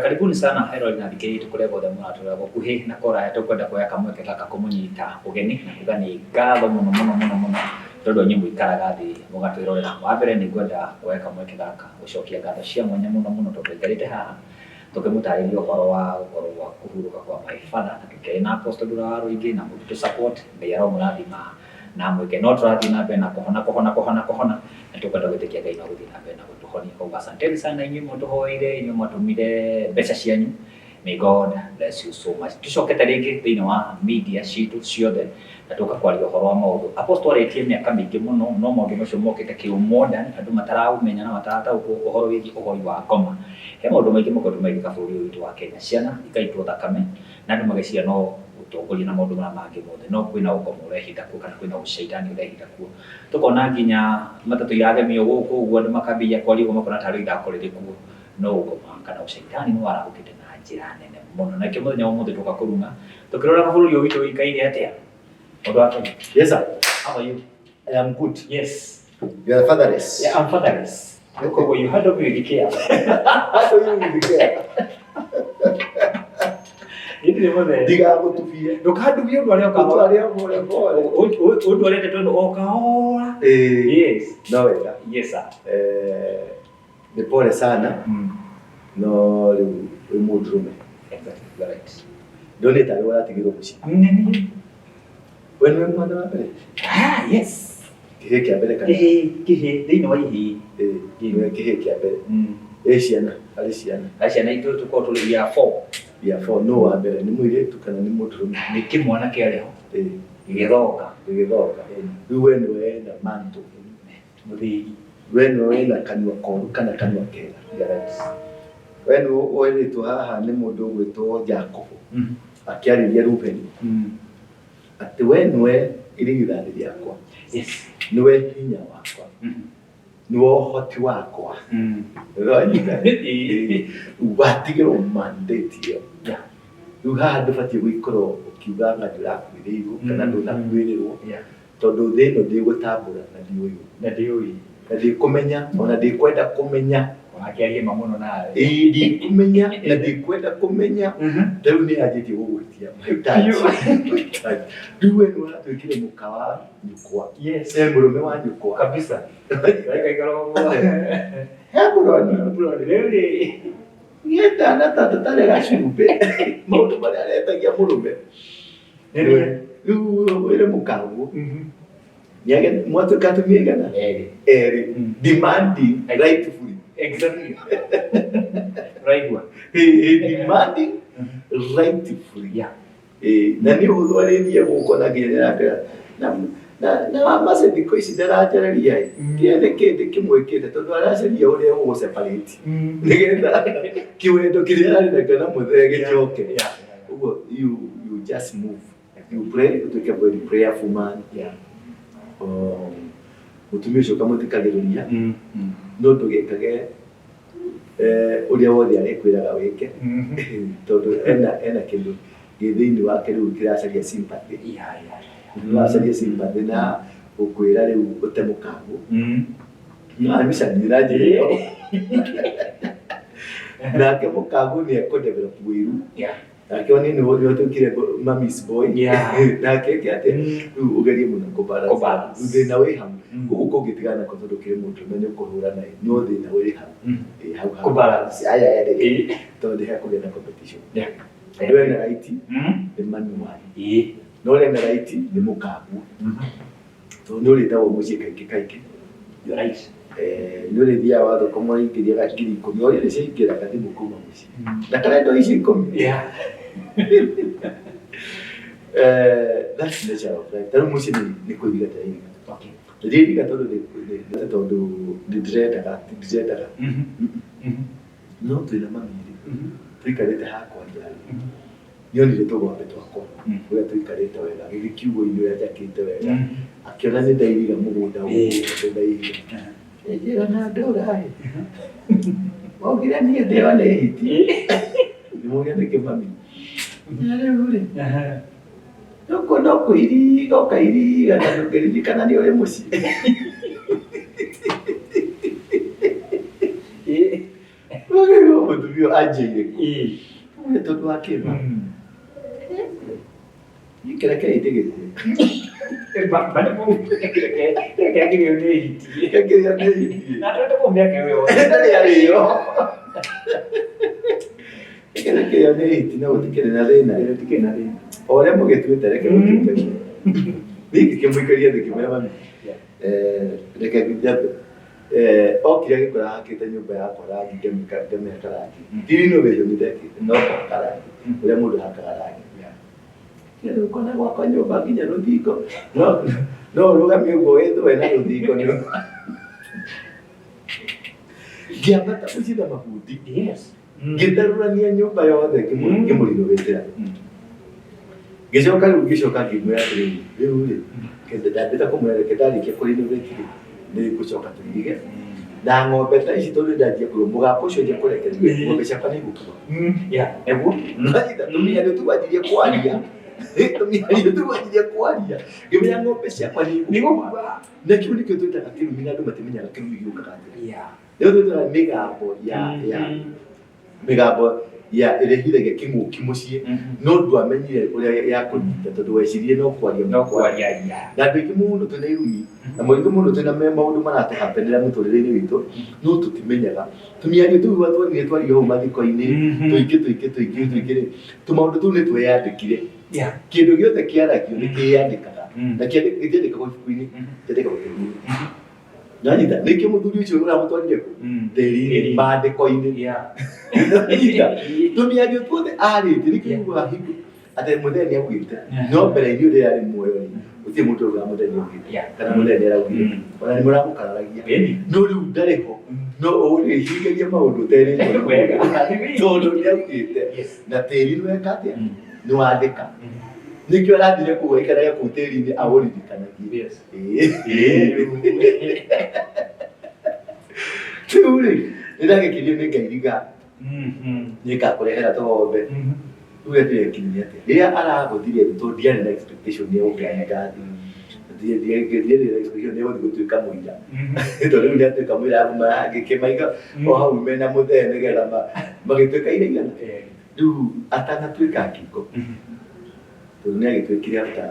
Karibuni sana Herod na thikĩrĩria itũ kũrĩa guothe mũratũrora gũkuhĩ na kũraya. Tũkwenda kuoya kamweke gaka kũmũnyita ũgeni na kuga nĩ ngatho mũno mũno mũno mũno tondũ inyuĩ mũikaraga thĩ mũgatwĩrorera. Wa mbere nĩ ngwenda kuoya kamweke gaka gũcokia ngatho cia mwanya mũno mũno tondũ tũikarĩte haha tũkĩmũtarĩria ũhoro wa gũkorwo gwa kũhurũka kwa my father, na tũkĩaria na Apostle Ndura wa Rũingĩ na mũgĩtũ support. Ngai aromũrathima na mwĩke no tũrathiĩ na mbere na kũhona kũhona kũhona kũhona, na tũkwenda gwĩtĩkia Ngai no gũthiĩ na mbere na gũtũhonia. Koguo asanteni sana inyuĩ mwatũhoeire, inyuĩ mwatũmire mbeca cianyu. May God bless you so much. Tucokete rĩngĩ thĩinĩ wa media citũ ciothe na tũka kwaria ũhoro wa maũndũ Apostle arĩtie mĩaka mĩingĩ mũno, no maũndũ macio mokĩte kĩ modern, andũ mataraũmenya na matarataũkwo ũhoro wĩgiĩ ũhoi wa ngoma. He maũndũ maingĩ makoretwo magĩka bũrũri ũyũ witũ wa Kenya, ciana ikaitwo thakame na andũ mageciria no ũtongoria na maũndũ marĩa mangĩ mothe, no kwĩna ũkoma ũrehitha kuo kana kwĩna ũcaitani ũrehitha kuo. Tũkona nginya matatũ iragemio gũkũ ũguo, andũ makambĩrĩria kwaria ũguo makona tarĩ ithako rĩrĩ kuo, no ũkoma kana ũcaitani nĩ warahũkĩte na njĩra nene mũno. Na nĩkĩo mũthenya wa ũmũthĩ tũka kũrung'a tũkĩroraga bũrũri ũyũ witũ ũikaire atĩa. Mũndũ wa Kenya. Yes, sir. How are you? I am good. Yes. You are fatherless. Yeah, I'm fatherless. Koguo you handle me with care. Handle you with care. Ndirĩ mũthee. Ndigagũtubie. Ndũkandubie ũndware o kahora. Ũtware o pole pole. Ũndwarĩte tondũ o kahora. Ĩĩ. Yes. No wega. Yes, sir. Nĩ pole sana. No rĩu wĩ mũndũrũme. Exactly. You're right. Ndonete arĩ ũratigĩrwo mũciĩ. Nĩ niĩ. We nĩwe mwana wa mbere? Ah, yes. Kĩhĩĩ kĩa mbere kana? Kĩhĩĩ, kĩhĩĩ, thĩinĩ wa ihĩĩ. Ĩĩ, nĩwe kĩhĩĩ kĩa mbere. Ĩ ciana, harĩ ciana? Harĩ ciana itũ tũkoragwo tũrĩ we are four. We are four. Nũ wa mbere, nĩ mũirĩtu kana nĩ mũndũrũme? Nĩ kĩmwana kĩarĩ ho. Ĩĩ. Gĩgĩthonga. Gĩgĩthonga. Rĩu we nĩwe wĩna mantle. Mũthĩgi. We nĩwe wĩna kanua koru kana kanua kega. You're right. We nĩwe werĩtwo haha nĩ mũndũ ũgwĩtwo Jakubu. Akĩarĩria Rubeni. Atĩ we nĩwe irigithathi rĩakwa. Yes. Nĩwe hinya wakwa. Nĩwe ũhoti wakwa. Ũranyita? Watigĩrwo mandate ĩyo. Rĩu haha ndũbatiĩ gũikara ũkiuga anga ndũrakuĩrĩirwo kana ndũnakuĩrĩrwo. Tondũ thĩ ĩno ndĩgũtambũra na ndiũĩ. Na ndiũĩ. Na ndĩkũmenya ona ndĩkwenda kũmenya. Wakĩarie ma mũno nawe. Ĩĩ ndikũmenya na ndikwenda kũmenya. Rĩu nĩ yanjĩtie gũgwĩtia mahitaji. Rĩu we nĩ waratuĩkire mũka wa nyũkwa. Yes. Mũrũme wa nyũkwa. Kabisa. Waikaikara ũguo. He mũroni. Mũroni rĩu rĩ. Niĩ tana ta tũtarĩ gacumbĩ. Maũndũ marĩa aretagia mũrũme. Rĩu wĩre mũkaguo. Mwatuĩka atumia aigana? Erĩ. Erĩ. Demanding rightfully. Exactly. Ũraigua? Demanding rightfully. Yeah. Na nĩ ũhũthũ arĩthiĩ gũkũ na nginya nĩarakĩra. Na Mercy thikũ ici ndaranjarĩria ĩ. Kĩrĩa nĩ kĩndĩ kĩmwĩkĩte tondũ aracaria ũrĩa ũgũ separate. Nĩgetha kĩwendo kĩrĩa arĩ nakĩo na mũthee gĩcoke. Ũguo you just move. You pray, ũtuĩke very prayerful man. Mũtumia ũcio ũkamũthikagĩrĩria. No ndũgekage ũrĩa wothe arĩkwĩraga wĩke. Tondũ ena kĩndũ gĩ thĩinĩ wake rĩu kĩracaria sympathy. Kĩracaria sympathy na gũkwĩra rĩu ũte mũkaguo. No amĩcarie na njĩra ĩyo. Nake mũkaguo nĩ ekũ develop wĩiru. Nake one nĩ watuĩkire mummy's boy. Nake eke atĩa? Rĩu ũgerie mũno kũ balance. Kũ balance. Thĩna wĩ hau. Gũkũ kũngĩtigana nako tondũ kĩrĩ mũndũrũme nĩ ũkũhũra naye, no thĩna wĩ hau. Ĩ hau hau. Kũ balance. Aya erĩ. Tondũ nĩ hekũgĩa na competition. Ũrĩa wĩna right nĩ mami wanyu. Na ũrĩa ena right nĩ mũkaguo. Tondũ nĩ ũrĩtagwo mũciĩ kaingĩ kaingĩ. You're right. Nĩ ũrĩthiaga wathũkũma ũraingĩria 10,000, ũrĩa nĩ ciaingĩraga thimũ kuma mũciĩ. Na karenda icio 10. That's nature of life. Ta rĩu mũciĩ nĩ kũiriga ndĩrairiga. Ndĩrairiga tondũ tondũ nĩ ndĩrendaga, ti ndirendaga. No twĩna mami rĩ, tũikarĩte hakwa nja rĩ, nĩonire tũgombe twakwa ũrĩa tũikarĩte wega, agĩthiĩ kiugũ-inĩ ũrĩa njakĩte wega, akĩona nĩ ndairiga mũgũnda wothe ndairiga. Akĩnjĩra na ndũra ĩ, waugire niĩ ndĩo nĩ hiti. Ngĩmũria nĩkĩ mami? Na rĩu rĩ, no kũiriga ũkairiga na ndũngĩririkana nĩ ũrĩ mũciĩ. Ũkaigua mũtumia. Mũtumia ũyũ anjĩire kũ? Nĩ tondũ wa kĩma. Niĩ kĩreke ndĩgĩkue. Kĩrĩo nĩ hiti. Kĩrĩa nĩ hiti. Na tũrenda kũu mĩaka ĩyo yothe. Ndarĩ arĩo. Kĩrĩa kĩrĩa nĩ hiti na gũtikĩrĩ na thĩna. Gũtikĩrĩ na thĩna. O ũrĩa mũgĩtuĩte reke gũtuĩke. Niĩ ngĩkĩmũikaria thĩ ngĩmwĩra mami, reke njambe okire agĩkora hakĩte nyũmba yakwa rangi ngamĩhaka rangi. Ti renovation ndekĩte no kũhaka rangi ũrĩa mũndũ ahakaga rangi. Rĩu kona gwakwa nyũmba nginya rũthingo no no ũrũgamie ũguo wĩthũe na rũthingo nĩ ngĩambata mũciĩ na mabundi. Ngĩtharũrania nyũmba yothe ngĩmũrinovĩtĩra. Ngĩcoka rĩu ngĩcoka ngĩmwĩra atĩrĩrĩ, rĩu rĩ, ndambĩte kũmwĩra reke ndarĩkia kũrenovate rĩ, nĩ ngũcoka tũirige na ng'ombe ta ici tondũ ndanjia kũrwo mũgambo ũcio nja kũrekereria ng'ombe ciakwa nĩ igũkua. Nĩguo. Nanyita tũmĩario tu wanjirie kwaria, tũmĩario tu wanjirie kwaria, ngĩmenya ng'ombe ciakwa nĩ igũkua. Na kĩu nĩkĩo twĩtaga kĩrumi na andũ matimenyaga kĩrumi gĩũkaga atĩa. Nĩyo twĩtaga mĩgambo ya mĩgambo ya ĩrehithagia kĩng'ũki mũciĩ, no ndwamenyire ũrĩa ya kũnyita tondũ weciririe no kwaria. No kwaria. Na andũ aingĩ mũno twĩna irumi na mũingĩ mũno twĩna maũndũ maratũhapenera mũtũrĩre-inĩ witũ, no tũtimenyaga tũmĩario tũu twatwonire twario hau mathiko-inĩ tũingĩ tũingĩ tũingĩ tũingĩ rĩ, tũmaũndũ tũu nĩ tweyandĩkire. Kĩndũ gĩothe kĩaragio nĩ kĩyandĩkaga na gĩtiandĩkagwo ibuku-inĩ, kĩandĩkagwo tĩri-inĩ. Nanyita nĩkĩo mũthuri ũcio ũramũtwarire kũ tĩri-inĩ maandĩko-inĩ. Nanyita tũmĩario tuothe arĩtie nĩkĩo ugaga hingo atĩ mũthee nĩ augĩte, no mbere-inĩ ũrĩa arĩ muoyo rĩ, gũtirĩ mũndũ ũraugaga mũthee nĩ augĩte kana mũthee nĩ araugire, ona nĩ mũramũkararagia, no rĩu ndarĩ ho, no ũrĩhingagia maũndũ ũterĩtwo tondũ nĩ augĩte na tĩri nĩ weka atĩa, nĩ wandĩka. Nĩkĩo arathire kũu aikarage kũu tĩri-inĩ aũririkanagie. Rĩu rĩ, nĩ ndagĩkirio nĩ ngairiga nĩ ngakũrehera tũgombe. Rĩu ndĩrekire nĩ atĩa, rĩrĩa aragũthire thĩ, tondũ ndiarĩ na expectation nĩ egũkĩanĩka thĩ, ndiarĩ na expectation nĩ egũthiĩ gũtuĩka mũira, tondũ rĩu nĩ atuĩka mũira ngĩkĩmaiga o hau mena mũthee nĩgetha magĩtuĩka ira igana. Rĩu atanatuĩka ngingo, tondũ nĩ agĩtuĩkire after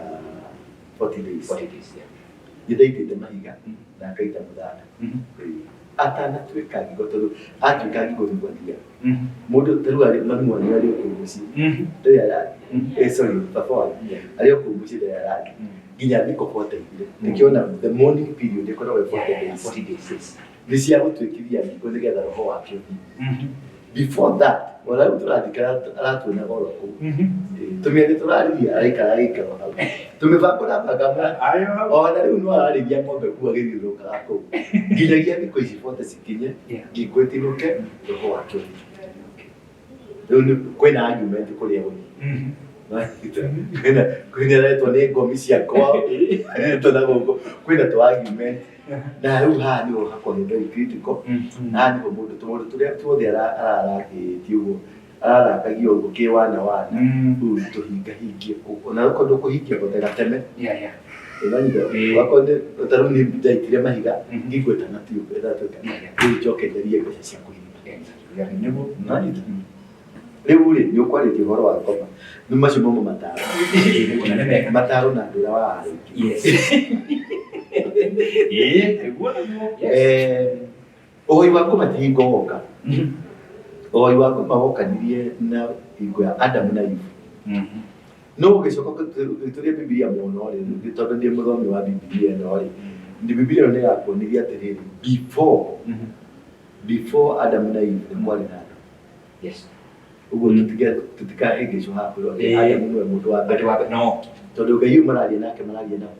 40 days, nĩ ndaitĩte mahiga na ngaita mũthanga. Atanatuĩka ngingo, tondũ atuĩka ngingo nĩguo athiaga mũndũ ta rĩu arĩ mami wanyu arĩ o kũu mũciĩ ndarĩ arathiĩ, sorry, baba wanyu arĩ o kũu mũciĩ ndarĩ arathiĩ nginya thikũ 40 ithire. Nĩkĩo the mourning period ĩkoragwo ĩ 40 days, nĩ cia gũtuĩkithia ngingo nĩgetha roho wake ũthiĩ. Before that, ona rĩu tũrathikara aratuonaga oro kũu, tũmĩario tũraririe araikara agĩikara hau, tũmĩbango rabanga ona rĩu no ararĩithia ng'ombe kũu agĩthiũrũrũkaga kũu nginyagia thikũ ici 40 cikinye, ngingo ĩtinũke, roho wake ũthiĩ. Rĩu kwĩna argument kũrĩa gũthiĩ, kwĩna aretwo nĩ ngomi cia kwao, aretwo na gũkũ, kwĩna tũ argument, na rĩu haha nĩho hakoragwo very critical, na haha nĩho mũndũ tũmaũndũ tũrĩa tuothe ararangĩtie ũguo ararangagio ũguo kĩwana wana, rĩu tũhingahingie ona okorwo ndũkũhingia gothe gateme. Ũranyita? Okorwo nĩ ta rĩu niĩ ndaitire mahiga ngingo ĩtanatuĩka rĩu njoke njarie mbeca cia kũiriga. Nĩguo. Ũranyita? Rĩu rĩ, nĩ ũkwarĩtie ũhoro wa ngoma, nĩ macio momo mataro. Na nĩ mega. Mataro na andũ ũrĩa wararĩtie. Nĩguo nĩguo. Ũhoi wa ngoma ti hingo woka. Ũhoi wa ngoma wokanirie na hingo ya Adamu na Eve. No ũgĩcoka ũgĩtũria Bibilia mũno rĩ, tondũ ndĩ mũthomi wa Bibilia ĩno rĩ, Bibilia ĩno nĩ yakuonirie atĩrĩrĩ, before Adamu na Eve nĩ kwarĩ na andũ. Ũguo tũtikahĩngĩcwo haha kwĩrwo atĩ Adamu nĩwe mũndũ wa mbere. No. Tondũ Ngai ũyũ mararia nake mararia nao.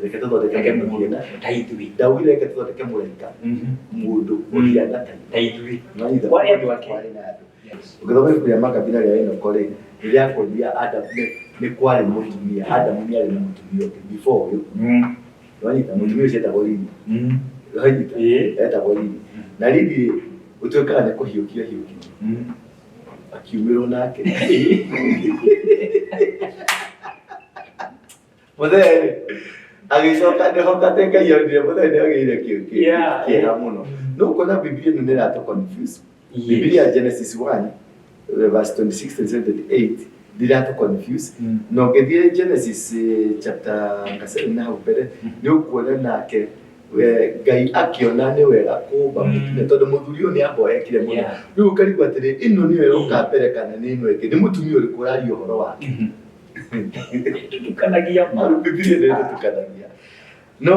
Reke tũthondeke Reke mũndũ mũndũ ũhiana. ta ithuĩ. Ndaugire reke tũthondeke mũraika, mũndũ ũhiana ta ithuĩ. Ta ithuĩ. Nĩwanyita? Kwarĩ andũ ake. Kwarĩ na andũ. Ũgĩthoma ibuku rĩa Makabira rĩa Enoko rĩ, nĩ rĩakuonia Adamu nĩ kwarĩ mũtumia. Adamu nĩ arĩ na mũtumia ũngĩ before ũyũ. Nĩwanyita? Mũtumia ũcio etagwo Lili. Nĩwanyita? Etagwo Lili. Na Lili rĩ, ũtuĩkaga nĩ kũhiũkia hiũkirie. Akiumĩrwo nake. Mũthee rĩ, agĩcoka nĩho kate Ngai onire mũthee nĩ agĩire kĩeha mũno. No ũkona Bibilia ĩno nĩ ĩratũ confuse. Bibilia Genesis 1 verse 26 27 28 ndiratũ confuse. Na ũngĩthiĩ Genesis chapter nga 7 na hau mbere, nĩ ũkuona nake Ngai akĩona nĩ wega kũmba mũtumia, tondũ mũthuri ũyũ nĩ amboekire mũno. Rĩu ũkarigwo atĩrĩ, ĩno nĩyo ĩroka mbere kana nĩ ĩno ĩngĩ? Nĩ mũtumia ũrĩkũ ũraria ũhoro wake? Tukanagia ma. Bibilia nĩ ĩtũtukanagia. No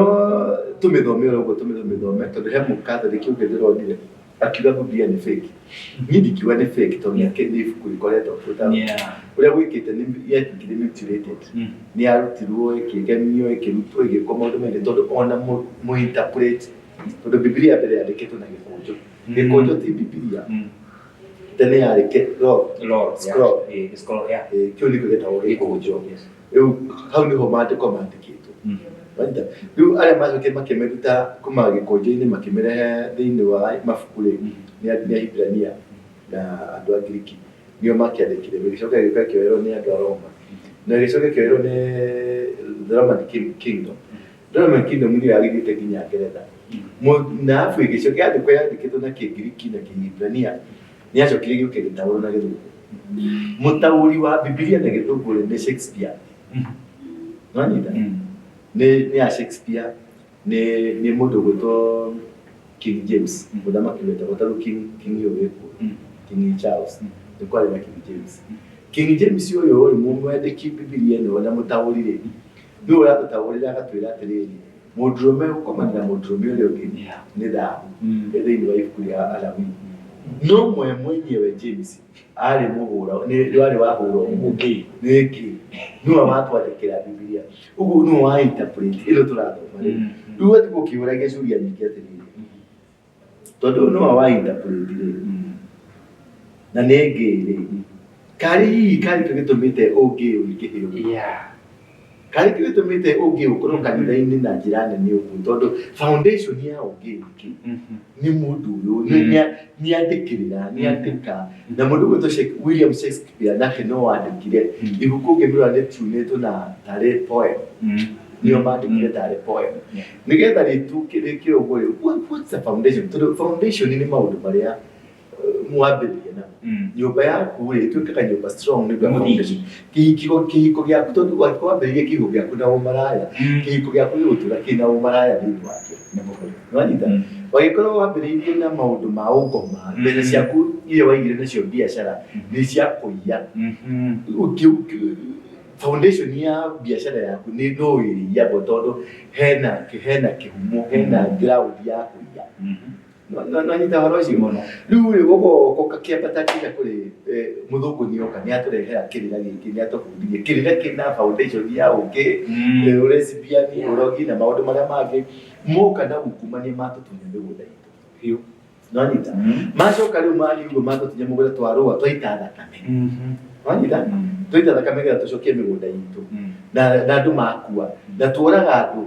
tũmĩthome oro ũguo, tũmĩthome, tondũ he mũkatholiki ũngĩ ndĩronire akiuga Bibilia nĩ fake. Niĩ ndingiuga nĩ fake, tondũ nĩ ibuku rĩkoretwo kuo ta ũrĩa gwĩkĩte, nĩ yatuĩkire mutilated, nĩ yarutirwo, ĩkĩgemio, ĩkĩrutwo, ĩgĩkwo maũndũ maingĩ, tondũ ona mũ interpret, tondũ Bibilia mbere yandĩkĩtwo na gĩkũnjo. Gĩkũnjo ti Bibilia. Tene yarĩ roll. Roll, yeah. Scroll. Scroll, yeah. Kĩu nĩkĩo gĩtagwo gĩkũnjo. Rĩu hau nĩho maandĩko mandĩkĩtwo. Wanyita? Rĩu arĩa macokire makĩmĩruta kuma gĩkũnjo-inĩ makĩmĩrehe thĩinĩ wa mabuku rĩ, nĩ Ahibirania na andũ a Ngiriki, nĩo makĩandĩkire. Gĩgĩcoka gĩgĩũka kĩoerwo nĩ andũ a Roma, na gĩgĩcoka kĩoerwo nĩ the Roman Kingdom. The Roman Kingdom nĩyo yagĩthiĩte nginya Ngeretha. Na arabu ĩgĩcoka yandĩkwo, yandĩkĩtwo na Kĩngiriki na Kĩhibirania, nĩ yacokire ĩgĩũka ĩgĩtaũrwo na Gĩthũngũ. Mũtaũri wa Bibilia na Gĩthũngũ rĩ, nĩ Shakespeare. Nĩwanyita? Nĩ ya Shakespeare, nĩ mũndũ ũgwĩtwo King James, mũthamaki wetagwo tarĩu King ũyũ wĩkuo, King Charles, nĩ kwarĩ na King James. King James ũyũ rĩ, mwandĩki Bibilia ĩno na mũtaũri rĩ, nĩwe ũratũtaũrĩra agatwĩra atĩrĩrĩ, mũndũrũme gũkomania na mũndũrũme ũrĩa ũngĩ nĩ thahu, nĩ thĩinĩ wa ibuku rĩa Alawii. No mwe mwenyewe James arĩ mũhũra, nĩ warĩ wahũra Ũngĩ. Nĩ ngĩ nĩwe watwandĩkĩra Bibilia, ũguo nĩwe wa interpret ĩno tũrathoma rĩu. Rĩu ũgatigwo ũkĩũragia ciũria nyingĩ atĩrĩrĩ, tondũ ũyũ nĩwe wa interpret rĩ, na nĩ ngĩ rĩ, karĩ hihi karĩ kĩo gĩtũmĩte ũngĩ ũingĩhe ũguo? Karĩ kĩo gĩtũmĩte ũngĩ ũkorwo kanitha-inĩ na njĩra nene ũguo? Tondũ foundation ya ũngĩ nĩkĩ? Nĩ mũndũ ũyũ nĩ andĩkĩrĩra, nĩ andĩka, na mũndũ ũgwĩtwo William Shakespeare nake no wandĩkire ibuku ũngĩmĩrora nĩ tunĩtwo na tarĩ poem, nĩo mandĩkire tarĩ poem nĩgetha rĩtuke rĩkĩre ũguo rĩ. What's the foundation? Tondũ foundation nĩ maũndũ marĩa mwambĩrĩria namo. Nyũmba yaku rĩ, ĩtuĩkaga nyũmba strong nĩ ũndũ wa Mũthingi. foundation. Kĩhiko gĩaku, tondũ wambĩrĩria kĩhiko gĩaku na ũmaraya, kĩhiko gĩaku gĩgũtũra kĩna ũmaraya thĩinĩ wakĩo. Nĩwanyita? Wagĩkorwo wambĩrĩirie na maũndũ ma ũngoma, mbeca ciaku iria waigire nacio biacara nĩ cia kũiya. Foundation ya biacara yaku nĩ no ĩrĩiyagwo, tondũ hena kĩhumo, hena ground ya kũiya. Nanyita ũhoro ũcio? Mũno. Rĩu rĩ, gũgoka kĩambata nginya kũrĩ mũthũngũ, nĩoka nĩ atũrehera kĩrĩra gĩkĩ, nĩ atũbundithia kĩrĩra kĩna foundation ya ũngĩ, lesbian, ũrogi na maũndũ marĩa mangĩ. Moka na ungumania, matũtunya mĩgũnda itũ. Biũ. Nanyita? Macoka rĩu mathiĩ ũguo, matũtunya mũgũnda, twarũa, twaita thakame. Nanyita? Twaita thakame getha tũcokie mĩgũnda itũ, na andũ makua, na tuoraga andũ,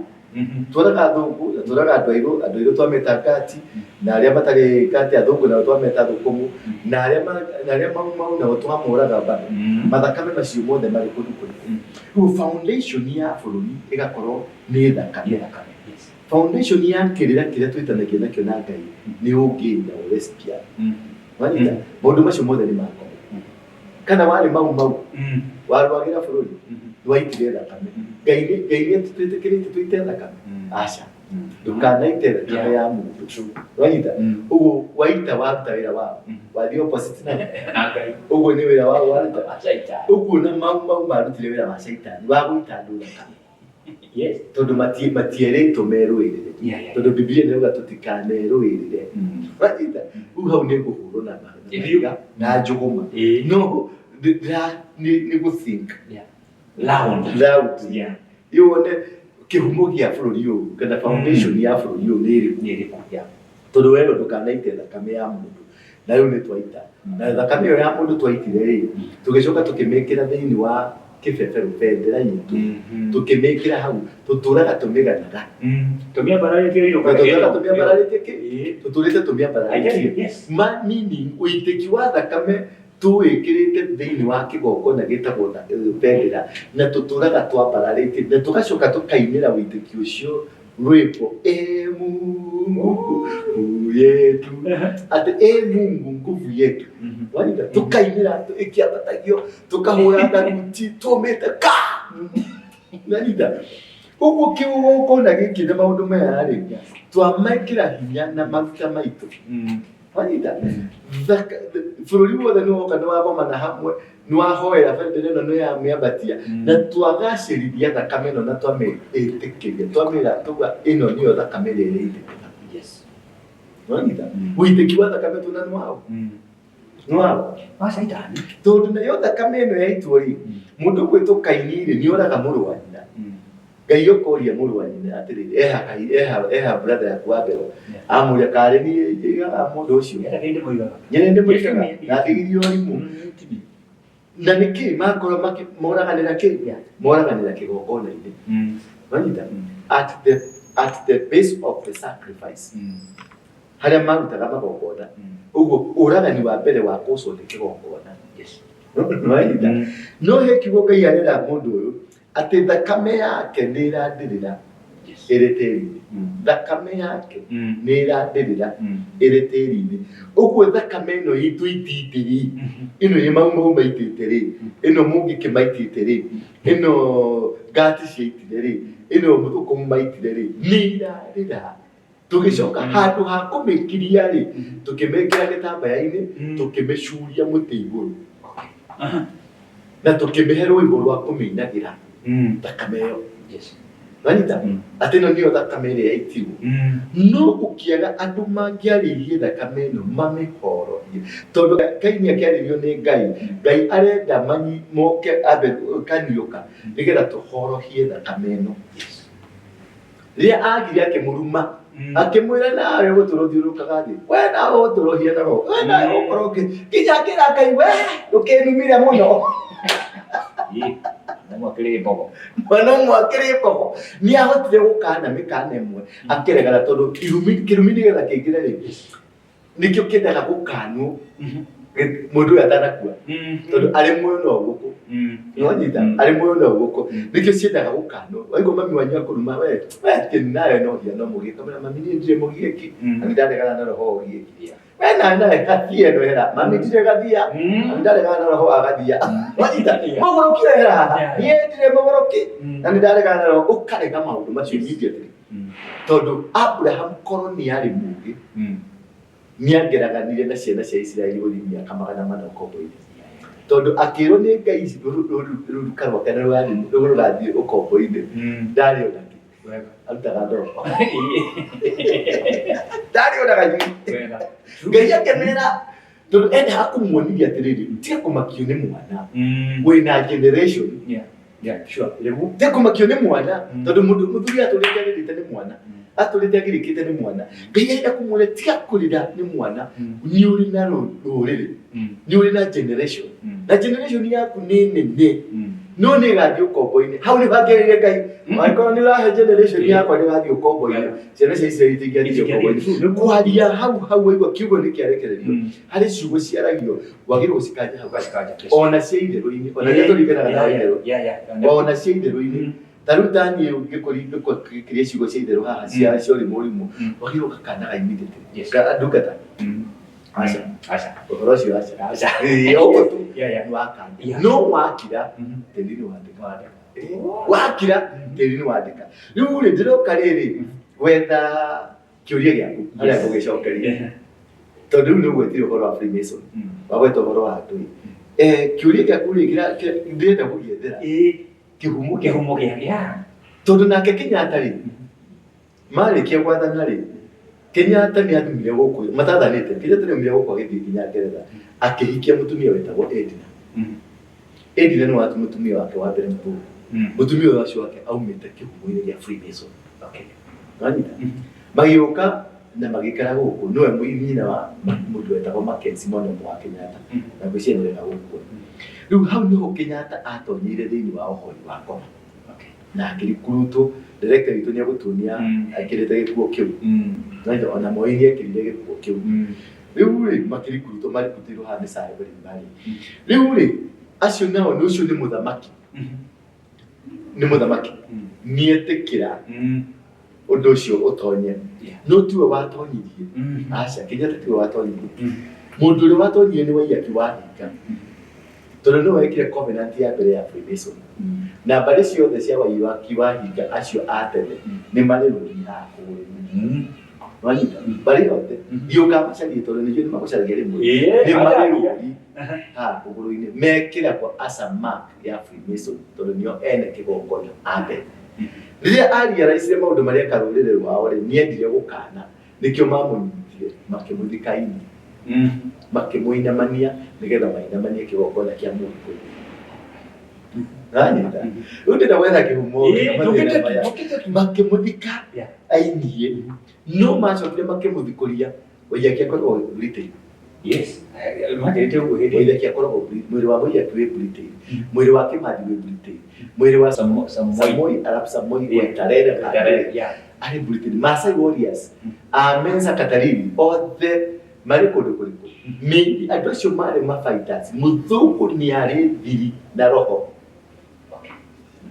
tuoraga athũngũ na tuoraga andũ airũ. Andũ airũ twameta ngati, na arĩa matarĩ ngati athũngũ nao twameta thũkũmũ, na arĩa mau mau nao twamoraga bado. Mathakame macio mothe marĩ kũndũ kũrĩkũ? Rĩu foundation ya bũrũri ĩgakorwo nĩ thakame. Nĩ thakame. Yes. Foundation ya kĩrĩra kĩrĩa twĩtanagia nakĩo na Ngai nĩ ũngĩ na ũlesbian. Wanyita? Maũndũ macio mothe nĩ makoma. Kana warĩ mau mau, warũagĩra bũrũri, nĩwaitire thakame. Ngai nĩ atwĩtĩkĩrĩtie tũite thakame? Aca, ndũkanaite thakame ya mũndũ. Wanyita? Ũguo waita, waruta wĩra wao, wathiĩ opposite na Na Ngai. Ũguo nĩ wĩra wao waruta. Shaitani. Ũguo na mau mau marutire wĩra wa caitani wa gũita andũ thakame, tondũ matierĩtwo merũĩrĩre, tondũ Bibilia nĩrauga tũtikanerũĩrĩre. Wanyita? Rĩu hau nĩ ngũhũrwo na mahiga na njũgũma, no nĩ gũ think Loud. loud. Rĩu wone kĩhumo gĩa bũrũri ũyũ kana foundation ya bũrũri ũyũ nĩ ĩrĩkũ? Nĩ ĩrĩkũ? Yeah. Tondũ werwo ndũkanaite thakame ya mũndũ, na rĩu nĩ twaita, na thakame ĩyo ya mũndũ twaitire rĩ, tũgĩcoka tũkĩmĩkĩra thĩinĩ wa kĩbebero, bendera itũ, tũkĩmĩkĩra hau, tũtũraga tũmĩganaga. Tũmĩambararĩtie. Na tũtũraga tũmĩambararĩtie kĩ? Tũtũrĩte I tell you, tũmĩambararĩtie. Ma meaning ũitĩki wa thakame tũwĩkĩrĩte thĩinĩ wa kĩgongona gĩtagwo bendera, na tũtũraga twambararĩtie, na tũgacoka tũkainĩra ũitĩki ũcio. Rwĩmbo e Mungu nguvu yetu, atĩ e Mungu nguvu yetu. Wanyita tukainĩra ĩkĩambatagio, tũkahũra tharuti tũmĩte ka. Wanyita ũguo kĩgongona gĩkĩ na maũndũ maya rĩ, twamekĩra hinya na maruta maitũ. Wanyita bũrũri wothe nĩ woka, nĩ wagomana hamwe, nĩ wahoera bendera ĩno, nĩ yamĩambatia, na twagacĩrithia thakame ĩno na twamĩĩtĩkĩria, twamĩra tuga ĩno nĩyo thakame ĩrĩa ĩrĩitĩkaga. Wanyita ũitĩki wa thakame tuna nĩ wao, nĩ wao. Wa caitani. Tondũ nayo thakame ĩno yaitwo rĩ, mũndũ gwĩtwo Kaini rĩ, nĩ oraga mũrũ wa nyina. Ngai ũkoria mũrũ wa nyina atĩrĩrĩ, eha eha eha brother yaku wa mbere, amũria karĩ niĩ njĩgaga mũndũ ũcio. Era kĩndĩ moigaga. Nyene ndĩ mũigaga na ndigiri ũrimũ. Na nĩkĩ makorwo moraganĩra kĩ? Moraganĩra kĩgongona-inĩ. Wanyita at the base of the sacrifice, harĩa marutaga magongona. Ũguo ũragani wa mbere wa kũcwo nĩ kĩgongona. Wanyita no he kiugo Ngai arera mũndũ ũyũ atĩ thakame yake nĩ ĩrandĩrĩra ĩrĩ tĩri-inĩ. Thakame yake nĩ ĩrandĩrĩra ĩrĩ tĩri-inĩ. Ũguo thakame ĩno itũ itite rĩ, ĩno ĩ mau mau maitĩte rĩ, ĩno mũngĩkĩ maitĩte rĩ, ĩno ngati ciaitire rĩ, ĩno mũthũkũmũ maitire rĩ, nĩ irarĩra. Tũgĩcoka handũ ha kũmĩkiria rĩ, tũkĩmĩkĩra gĩtambaya-inĩ, tũkĩmĩcuria mũtĩ igũrũ na tũkĩmĩhe rwĩmbo rwa kũmĩinagĩra thakame ĩyo. Wanyita atĩ ĩno nĩyo thakame ĩrĩa yaitirwo. No gũkĩaga andũ mangĩarĩirie thakame ĩno mamĩhorohie, tondũ Kaini akĩarĩrio nĩ Ngai, Ngai arenda manyi moke ambe kaniũka nĩgetha tũhorohie thakame ĩno. Rĩrĩa agire akĩmũruma, akĩmwĩra nawe gũtũra ũthiũrũrũkaga thĩ, we nawe ũtũra ũhianaga ũũ, we nawe ũkorwo ũngĩ nginya akĩra Ngai, we ndũkĩnumire mũno. Mũmwe akĩrĩ mbogo. Mwana ũmwe akĩrĩ mbogo nĩ ahotire gũkana mĩkana ĩmwe akĩregana, tondũ irumi kĩrumi nĩgetha kĩingĩre rĩ, nĩkĩo kĩendaga gũkanwo mũndũ ũyũ atanakua, tondũ arĩ muoyo no gũkũ. Nĩwanyita arĩ muoyo no gũkũ, nĩkĩo ciendaga gũkanwo. Waigua mami wanyu akũruma, we we kĩni nawe no hia no mũgiĩka, mami mami niĩ ndirĩ mũgiĩki na nĩ ndaregana na roho wa ũgiĩki. We nawe nawe gathia ĩno hera, mami ndirĩ gathia, mami ndaregana na roho wa gathia. Wanyita mũgũrũki wehera haha, niĩ ndirĩ mũgũrũki na nĩ ndaregana na roho. Ũkarega maũndũ macio immediately, tondũ Abraham korwo nĩ arĩ mũũgĩ, nĩ angĩraganire na ciana cia Isiraeli gũthiĩ mĩaka 400 ũkombo-inĩ, tondũ akĩrwo nĩ Ngai rũruka rwake nĩ rũgathiĩ ũkombo-inĩ, ndarĩ ona kĩ arutaga ndoro, ndarĩ ona gacui. Ngai akĩmera tondũ endaga kũmuonithia atĩrĩrĩ, tiga kũmakio nĩ mwana wĩna generation. Rĩu. Tiga kũmakio nĩ mwana, tondũ mũndũ mũthuri atũrĩte arĩrĩte nĩ mwana, atũrĩte agirĩkĩte nĩ mwana. Ngai arenda kũmuonia tiga kũrĩra nĩ mwana, nĩ ũrĩ na rũrĩrĩ, nĩ ũrĩ na generation, na generation yaku nĩ nene, no nĩ ĩgathiĩ ũkombo-inĩ. Hau nĩ hangĩrĩire Ngai, angĩkorwo nĩ ũrahe generation yakwa nĩ ĩgathiĩ ũkombo-inĩ, ciana cia Isiraeli itingĩathiire ũkombo-inĩ. Kwaria hau hau waigua kiugo nĩ kĩarekererio. Harĩ ciugo ciaragio wagĩrĩirwo gũcikanja hau, ona cia itherũ-inĩ, ona rĩrĩa tũringanaga na itherũ, ona cia itherũ-inĩ. Ta rĩu ta niĩ ngĩkũria ciugo cia itherũ haha cia ũrimũ ũrimũ, wagĩrĩirwo ũgakanaga immediately. Ndungata aca. Aca. Ũhoro ũcio aca. Aca. Ĩĩ, ũguo tu. Yeah. Nĩ wakanja. No wakira, tĩri nĩ wandĩka. Wakira, tĩri nĩ wandĩka. Rĩu rĩ, ndĩroka rĩrĩ gwetha kĩũria gĩaku harĩa ngũgĩcokeria, tondũ rĩu nĩ ũgwetire ũhoro wa Freemason, wagweta ũhoro wa ndũi. Kĩũria gĩaku rĩ, ndĩrenda gũgĩethera kĩhumo kĩa Kĩhumo gĩa yeah. Tondũ nake Kenyatta rĩ, marĩkia gwathana rĩ, Kenyatta nĩ athumire gũkũ matathanĩte. Kenyatta nĩ aumire gũkũ agĩthiĩ nginya Ngeretha, akĩhikia mũtumia wetagwo Edna. Edna nĩ watu mũtumia wake wa mbere mũthũngũ. Mũtumia ũyũ ũcio wake aumĩte kĩhumo-inĩ gĩa Freemason. Wanyita magĩũka na magĩikara gũkũ, nĩwe nyina wa mũndũ wetagwo Mackenzie, mwana ũmwe wa Kenyatta, na ngwĩciria nĩwega gũkũ. Rĩu hau nĩho Kenyatta atonyeire thĩinĩ wa ũhoi wa ngoma na akĩrikurutwo. Director witũ nĩ egũtuonia ekĩrĩte gĩkuo kĩu. Nanja ona Moi nĩ ekĩrire gĩkuo kĩu. Rĩu rĩ, makĩrikurutwo, marikurutĩirwo haha nĩ Sayo marĩ. Rĩu rĩ, acio nao nĩ ũcio nĩ mũthamaki, nĩ mũthamaki nĩetĩkĩra. Ũndũ ũcio ũtonye. No tiwe watonyirie. Aca, Kenyatta tiwe watonyirie. Mũndũ ũrĩa watonyirie nĩ Waiyaki wa Hinga. Tondũ nĩwe wekire covenant ya mbere ya Freemason. Na mbarĩ ciothe cia Waiyaki wa Hinga acio a tene nĩ marĩ rũri haha kũgũrũ-inĩ. Wanyita? Mbarĩ yothe. Thiĩ ũkamacarie tondũ nĩnjũĩ nĩ magũcaragia rĩmwe. Nĩ marĩ rũri haha kũgũrũ-inĩ. Mekĩragwo as a mark ya Freemason tondũ nĩo ene kĩgongona a mbere. Rĩrĩa arealizire maũndũ marĩa eka rũrĩrĩ rwao rĩ, nĩendire gũkana nĩkĩo mamũnyitire makĩmũthika ini makĩmũinamania nĩgetha mainamanie kĩgongona kĩa Mũgĩkũyũ. Nanyita? Rĩu ndĩrenda gwetha kĩhumo kĩa mathĩna maya. Makĩmũthika ainie no macokire makĩmũthikũria Waiyaki akoragwo Britain. Yes. Manjĩrĩte ũguo hĩndĩ. Waiyaki akoragwo mwĩrĩ wa Waiyaki wĩ Britain. Mwĩrĩ wa Kĩmathi wĩ Britain. Mwĩrĩ wa Samoi Arap Samoi Koitalel arĩ Britain. Maasai Warriors, a Mensa Katariri othe marĩ kũndũ kũrĩkũ? Maybe andũ acio marĩ ma fighters. Mũthũngũ nĩ arĩ thiri na roho.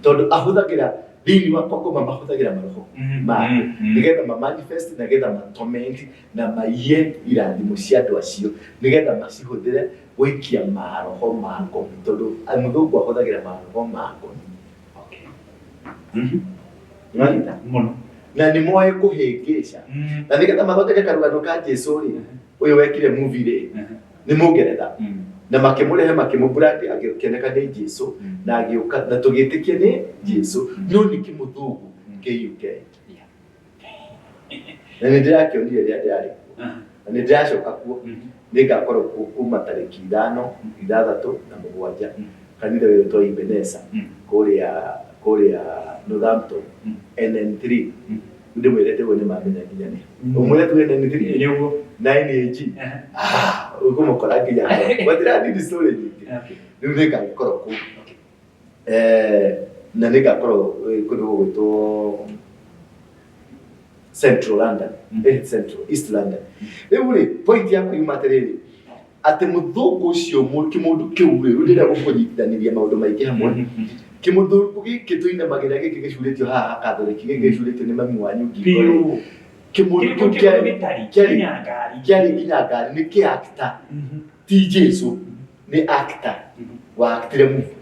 Tondũ ahũthagĩra thĩinĩ wa kwa ngoma mahũthagĩra maroho make nĩgetha ma manifest nĩgetha ma torment na maiye irathimo cia andũ acio nĩgetha macihũthĩre gũikia maroho ma ngomi tondũ mũthũngũ ahũthagĩra maroho ma ngomi. Nĩwanyita? Mũno. Na nĩ moĩ kũhĩngĩca na nĩgetha mathondeke karũgano ka Jesu rĩ, ũyũ wekire movie rĩ nĩ mũngeretha na makĩmũrehe makĩmũbrandi agĩkĩoneka nĩ Jesu na agĩũka na tũgĩtĩkia nĩ Jesu no nĩ kĩmũthũngũ kĩ UK na nĩ ndĩrakĩonire rĩrĩa ndĩrarĩ kuo na nĩ ndĩracoka kuo nĩ ngakorwo kuo kuma tarĩki 5, 6 na 7 kanitha wĩtwo Ebenezer kũrĩa Northampton NN3 ndĩmwĩrĩte ũguo nĩ mamenya nginya nĩ ũmwĩre tu NN3 Nĩguo. 9AG ah ũkũmũkora nginya hau gũtirĩ story nyingĩ. Rĩu nĩ ngagĩkorwo kũu. Na nĩ ngakorwo kũndũ gũgwĩtwo Central London, Central East London. Rĩu rĩ, point yakwa yuma atĩrĩrĩ, atĩ mũthũngũ ũcio kĩmũndũ kĩu rĩ, rĩu ndĩrenda gũkũnyitithanĩria maũndũ maingĩ hamwe. Kĩmũthũngũ gĩkĩ tũinamagĩrĩra gĩkĩ gĩcurĩtio haha Catholic, gĩkĩ gĩcurĩtio nĩ mami wanyu ngingo rĩ, kĩmũndũ kĩu kĩarĩ nginya ngari nĩ kĩ actor, ti Jesu, nĩ actor wa actire movie.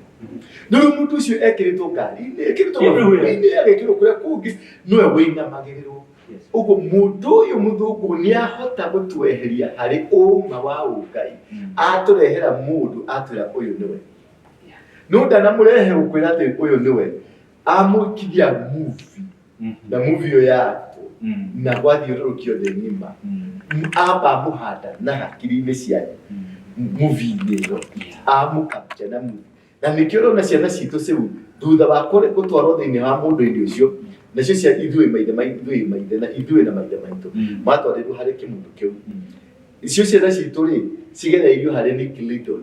No rĩu mũndũ ũcio ekĩrĩtwo ngari-inĩ, ekĩrĩtwo mabuku-inĩ, agekĩrwo kũrĩa kũngĩ, nĩwe wĩinamagĩrĩrwo. Ũguo mũndũ ũyũ mũthũngũ nĩ ahota gũtweheria harĩ ũma wa ũngai, atũrehera mũndũ atwĩra ũyũ nĩwe. No ndanamũrehe gũkwĩra atĩ ũyũ nĩwe, amũkithia movie na movie ĩyo yaktwo na gwathiũrũrũkio thĩ ng'ima, amba amũhanda na hakiri-inĩ cianyu movie-inĩ ĩyo, amũkapcha na movie. Na nĩkĩo ũrona ciana citũ ciu thutha wa gũtwarwo thĩinĩ wa mũndũ-inĩ ũcio, nacio cia ithuĩ maithe ithuĩ maithe na ithuĩ na maithe maitũ matwarĩrwo harĩ kĩmũndũ kĩu. Icio ciana citũ rĩ cigereirio harĩ Nickelodeon,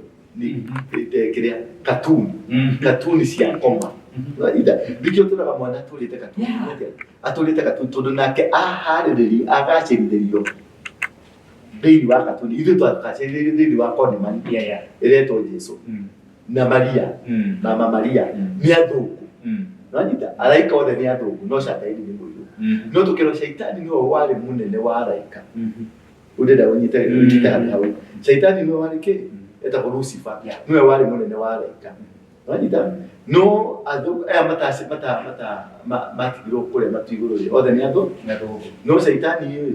kĩrĩa cartoon, cartoon cia koma. Ida, nĩkĩo tũraga mwana atũrĩte cartoon, atũrĩte cartoon tondũ nake aharĩrĩrio agacĩrithĩrio thĩinĩ wa cartoon. Ithuĩ twagacĩrithĩrio thĩinĩ wa Conman ĩretwo Jesu na Maria, mama Maria nĩ athũngũ. Nwanyita? Araika othe nĩ athũngũ no Shaitani nĩ mũirũ. No tũkĩrwo Shaitani nĩwe warĩ mũnene wa araika. Ũndĩrenda ũnyite handũ hau. Shaitani nĩwe warĩ kĩ? Etagwo Lucifer. Nĩwe warĩ mũnene wa araika. Nwanyita? No athũngũ aya mata mata mata matigirwo kũrĩa matu igũrũ rĩ, othe nĩ athũngũ. No Shaitani rĩ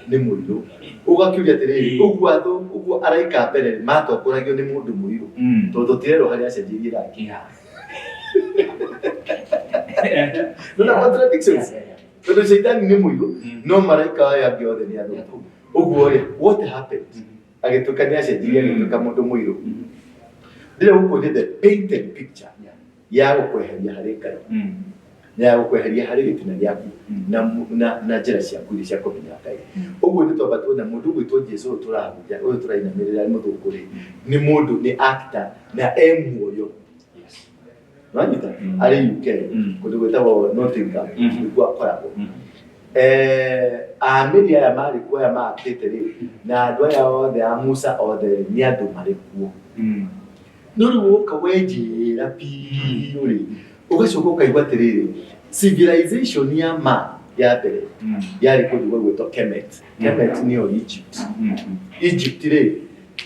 nĩ mũirũ. Ũgakĩũria atĩrĩrĩ, ũguo athũngũ, ũguo araika a mbere rĩ matongoragio nĩ mũndũ mũirũ. Tondũ tũtirerwo harĩa acenjirie rangi. Nona contradictions? Tondũ Shaitani nĩ mũirũ, no maraika aya angĩ othe nĩ athũngũ. Ũguo rĩ, what happened? Agĩtuĩka nĩ acenjirie agĩtuĩka mũndũ mũirũ. Ndĩrenda gũkuonia the painted picture ya gũkweheria harĩ Ngai na ya gũkweheria harĩ gĩtina gĩaku na njĩra ciaku iria cia kũmenya Ngai. Ũguo nĩ twamba tuona mũndũ ũgwĩtwo Jesu ũyũ tũrahunjia, ũyũ tũrainamĩrĩra nĩ mũthũngũ rĩ, nĩ mũndũ nĩ actor na e muoyo. Nwanyita? Arĩ UK, kũndũ gwĩtagwo Nottingham, nĩkuo akoragwo. Amĩri aya marĩ kuo aya maakĩte rĩ, na andũ aya othe a Musa othe rĩ, nĩ andũ marĩ kuo. No rĩu woka wenjĩra biũ rĩ, ũgacoka ũkaigua atĩrĩrĩ, civilization ya man Ya mbere yarĩ kũndũ gwĩtwo Kemet. Kemet nĩyo Egypt. Egypt rĩ,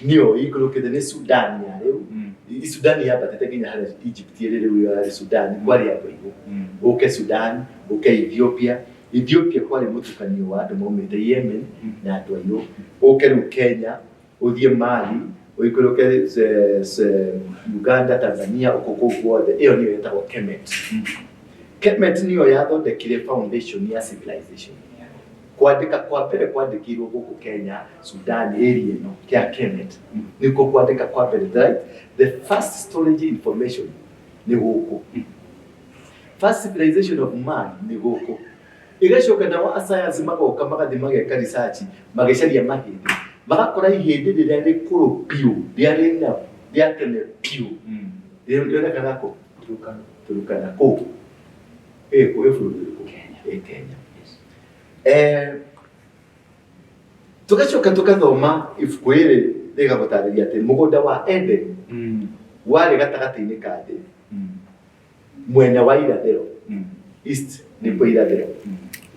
nĩyo ikũrũkĩte nĩ Sudan ya rĩu. Sudan yambatĩte nginya harĩa Egypt ĩrĩ rĩu, ĩyo yarĩ Sudan, kwarĩ andũ airũ. Ũke Sudan, ũke Ethiopia. Ethiopia kwarĩ mũtukanio wa andũ maumĩte Yemen na andũ airũ. Ũke rĩu Kenya, ũthiĩ Mali, ũikũrũke Uganda, Tanzania, ũkũ kũu guothe, ĩyo nĩyo ĩtagwo Kemet. Kemet nĩyo yathondekire foundation ya civilization. Kwandĩka kwa mbere kwandĩkirwo gũkũ Kenya, Sudan, area ĩno ya Kemet. Nĩkuo kwandĩka kwa mbere. Right? The first storage information nĩ gũkũ. First civilization of man nĩ gũkũ. Ĩgacoka nao a science magoka magathiĩ mageka research, magĩcaria mahĩndĩ, magakora ihĩndĩ rĩrĩa rĩkũrũ biũ, rĩa rĩna rĩa tene biũ, rĩonekaga kũ? Turkana. Turkana kũ? Ĩ kũ? Ĩ bũrũri ũrĩkũ? Kenya. Ĩ Kenya. Tũgacoka tũgathoma ibuku rĩrĩ rĩgagũtarĩria atĩ mũgũnda wa Eden warĩ gatagatĩ-inĩ ka thĩ, mwena wa irathĩro, east nĩkuo irathĩro,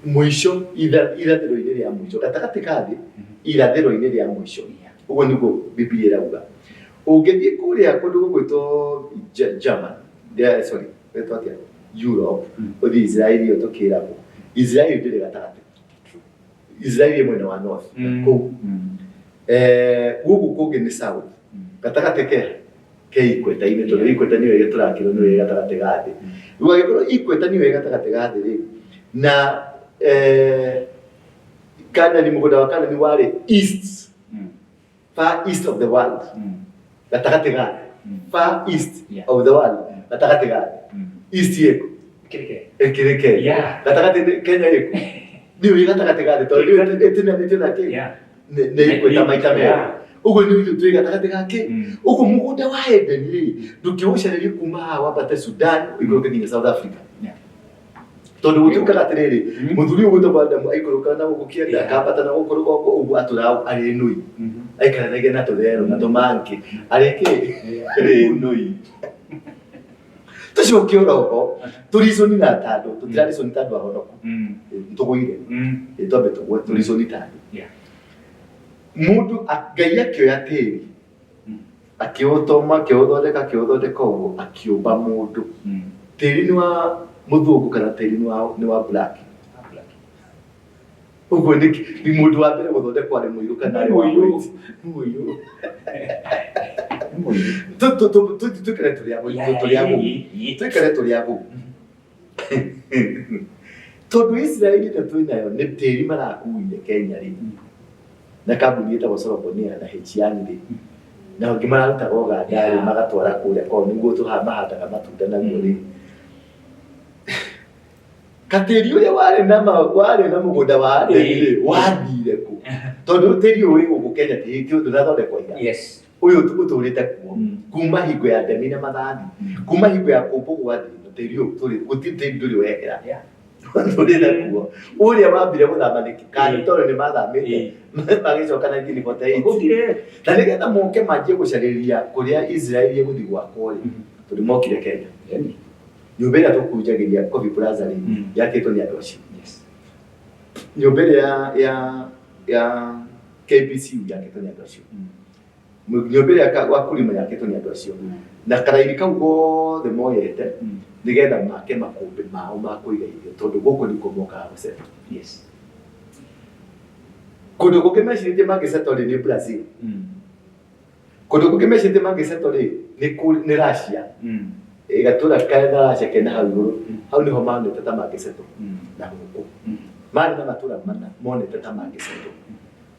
mũico, irathĩro-inĩ rĩa mũico, gatagatĩ ka thĩ, irathĩro-inĩ rĩa mũico. Ũguo nĩguo Bibilia ĩrauga. Ũngĩthiĩ kũrĩa kũndũ gũgwĩtwo German, sorry, gwĩtwo atĩa? Europe, ũthiĩ Israeli ĩyo tũkĩragwo. Israeli ndĩrĩ gatagatĩ. Israeli ĩ mwena wa north, kũu. Gũkũ kũngĩ nĩ south. Gatagatĩ ke equator-inĩ, tondũ equator nĩyo ĩtũrakĩrwo nĩyo ĩ gatagatĩ ga thĩ. Rĩu angĩkorwo equator nĩyo ĩ gatagatĩ ga thĩ rĩ, na Kanani, mũgũnda wa Kanani warĩ east, far east of the world, gatagatĩ ga thĩ, far east of the world, gatagatĩ ga thĩ. East ĩkũ? Ĩkĩrĩ Kenya. Gatagatĩ nĩ Kenya ĩkũ? Nĩyo ĩ gatagatĩ ga thĩ, tondũ nĩyo ĩtinanĩtio na kĩ? Nĩ equator maita merĩ. Ũguo nĩ ithuĩ twĩ gatagatĩ ga kĩ? Ũguo mũgũnda wa Eden rĩ, ndũkĩũcarerie kuma haha wambate Sudan ũikũrũke nginya South Africa. Tondũ gũtuĩkaga atĩrĩrĩ, mũthuri ũyũ gwĩtagwo Adamu aikũrũkaga na gũkũ kĩanda, akambata na gũkũ rũgongo, ũguo atũraga arĩ nũi. Aikaranagia na tũtherũ na tũmankĩ, arĩ kĩ? Arĩ nũi. Tũcoke oroho, tũricũni na tandũ, tũtiraricũni ta andũ ahonoku. Tũgũire. Twambe tũgwe, tũricũni ta andũ. Mũndũ, Ngai akĩoya tĩri, akĩũtoma, akĩũthondeka, akĩũthondeka ũguo, akĩũmba mũndũ. Tĩri nĩ wa mũthũngũ kana tĩri nĩ wa black? Ũguo nĩ mũndũ wa mbere gũthondekwo arĩ mũirũ kana arĩ wa white? Mũirũ. Tũikare tũrĩ a tũrĩ a gũkũ. Tũikare tũrĩ a gũkũ. Tondũ Israeli ĩno twĩ nayo nĩ tĩri marakuire Kenya rĩ, na kambuni ĩtagwo Sorobonia na Hechiani rĩ, na ũngĩ mararutaga Uganda rĩ, magatwara kũrĩa kwao nĩguo mahandaga matunda naguo rĩ. Katĩri ũrĩa warĩ na mũgũnda wa Adeni rĩ, wathire kũ? Tondũ tĩri ũyũ wĩ gũkũ Kenya ti ndũnathondekwo ira. Ũyũ ũtũrĩte kuo kuma hingo ya ndemi na mathathi, kuma hingo ya kũmbwo gwa thĩ, tĩri ũyũ gũtirĩ tĩri ndũrĩ wehera. Ũtũrĩte kuo. Ũrĩa wambire gũthama nĩkĩ? Kana tondũ nĩ mathamĩte magĩcoka 1948. Gũtirĩ. Na nĩgetha moke manjie gũcarĩria kũrĩa Israeli ĩgũthiĩ gwakwo rĩ, tondũ mokire Kenya. Nyũmba ĩrĩa tũkũnjagĩria Coffee Plaza rĩ, yakĩtwo nĩ andũ acio. Nyũmba ĩrĩa ya KPCU yakĩtwo nĩ andũ acio. Nyũmba ĩrĩa Wakulima yakĩtwo nĩ andũ acio. Na karaini kau gothe moyete nĩgetha make makũmbĩ mao ma kũiga irio, tondũ gũkũ nĩkuo mokaga gũceta. Kũndũ kũngĩ mecirĩtie mangĩceta rĩ, nĩ Brazil. Kũndũ kũngĩ mecirĩtie mangĩceta rĩ, nĩ Russia. Gatũra karĩa na Russia kena hau igũrũ, hau nĩho monete ta mangĩcetwo. Na gũkũ. Marĩ na matũra mana monete ta mangĩcetwo.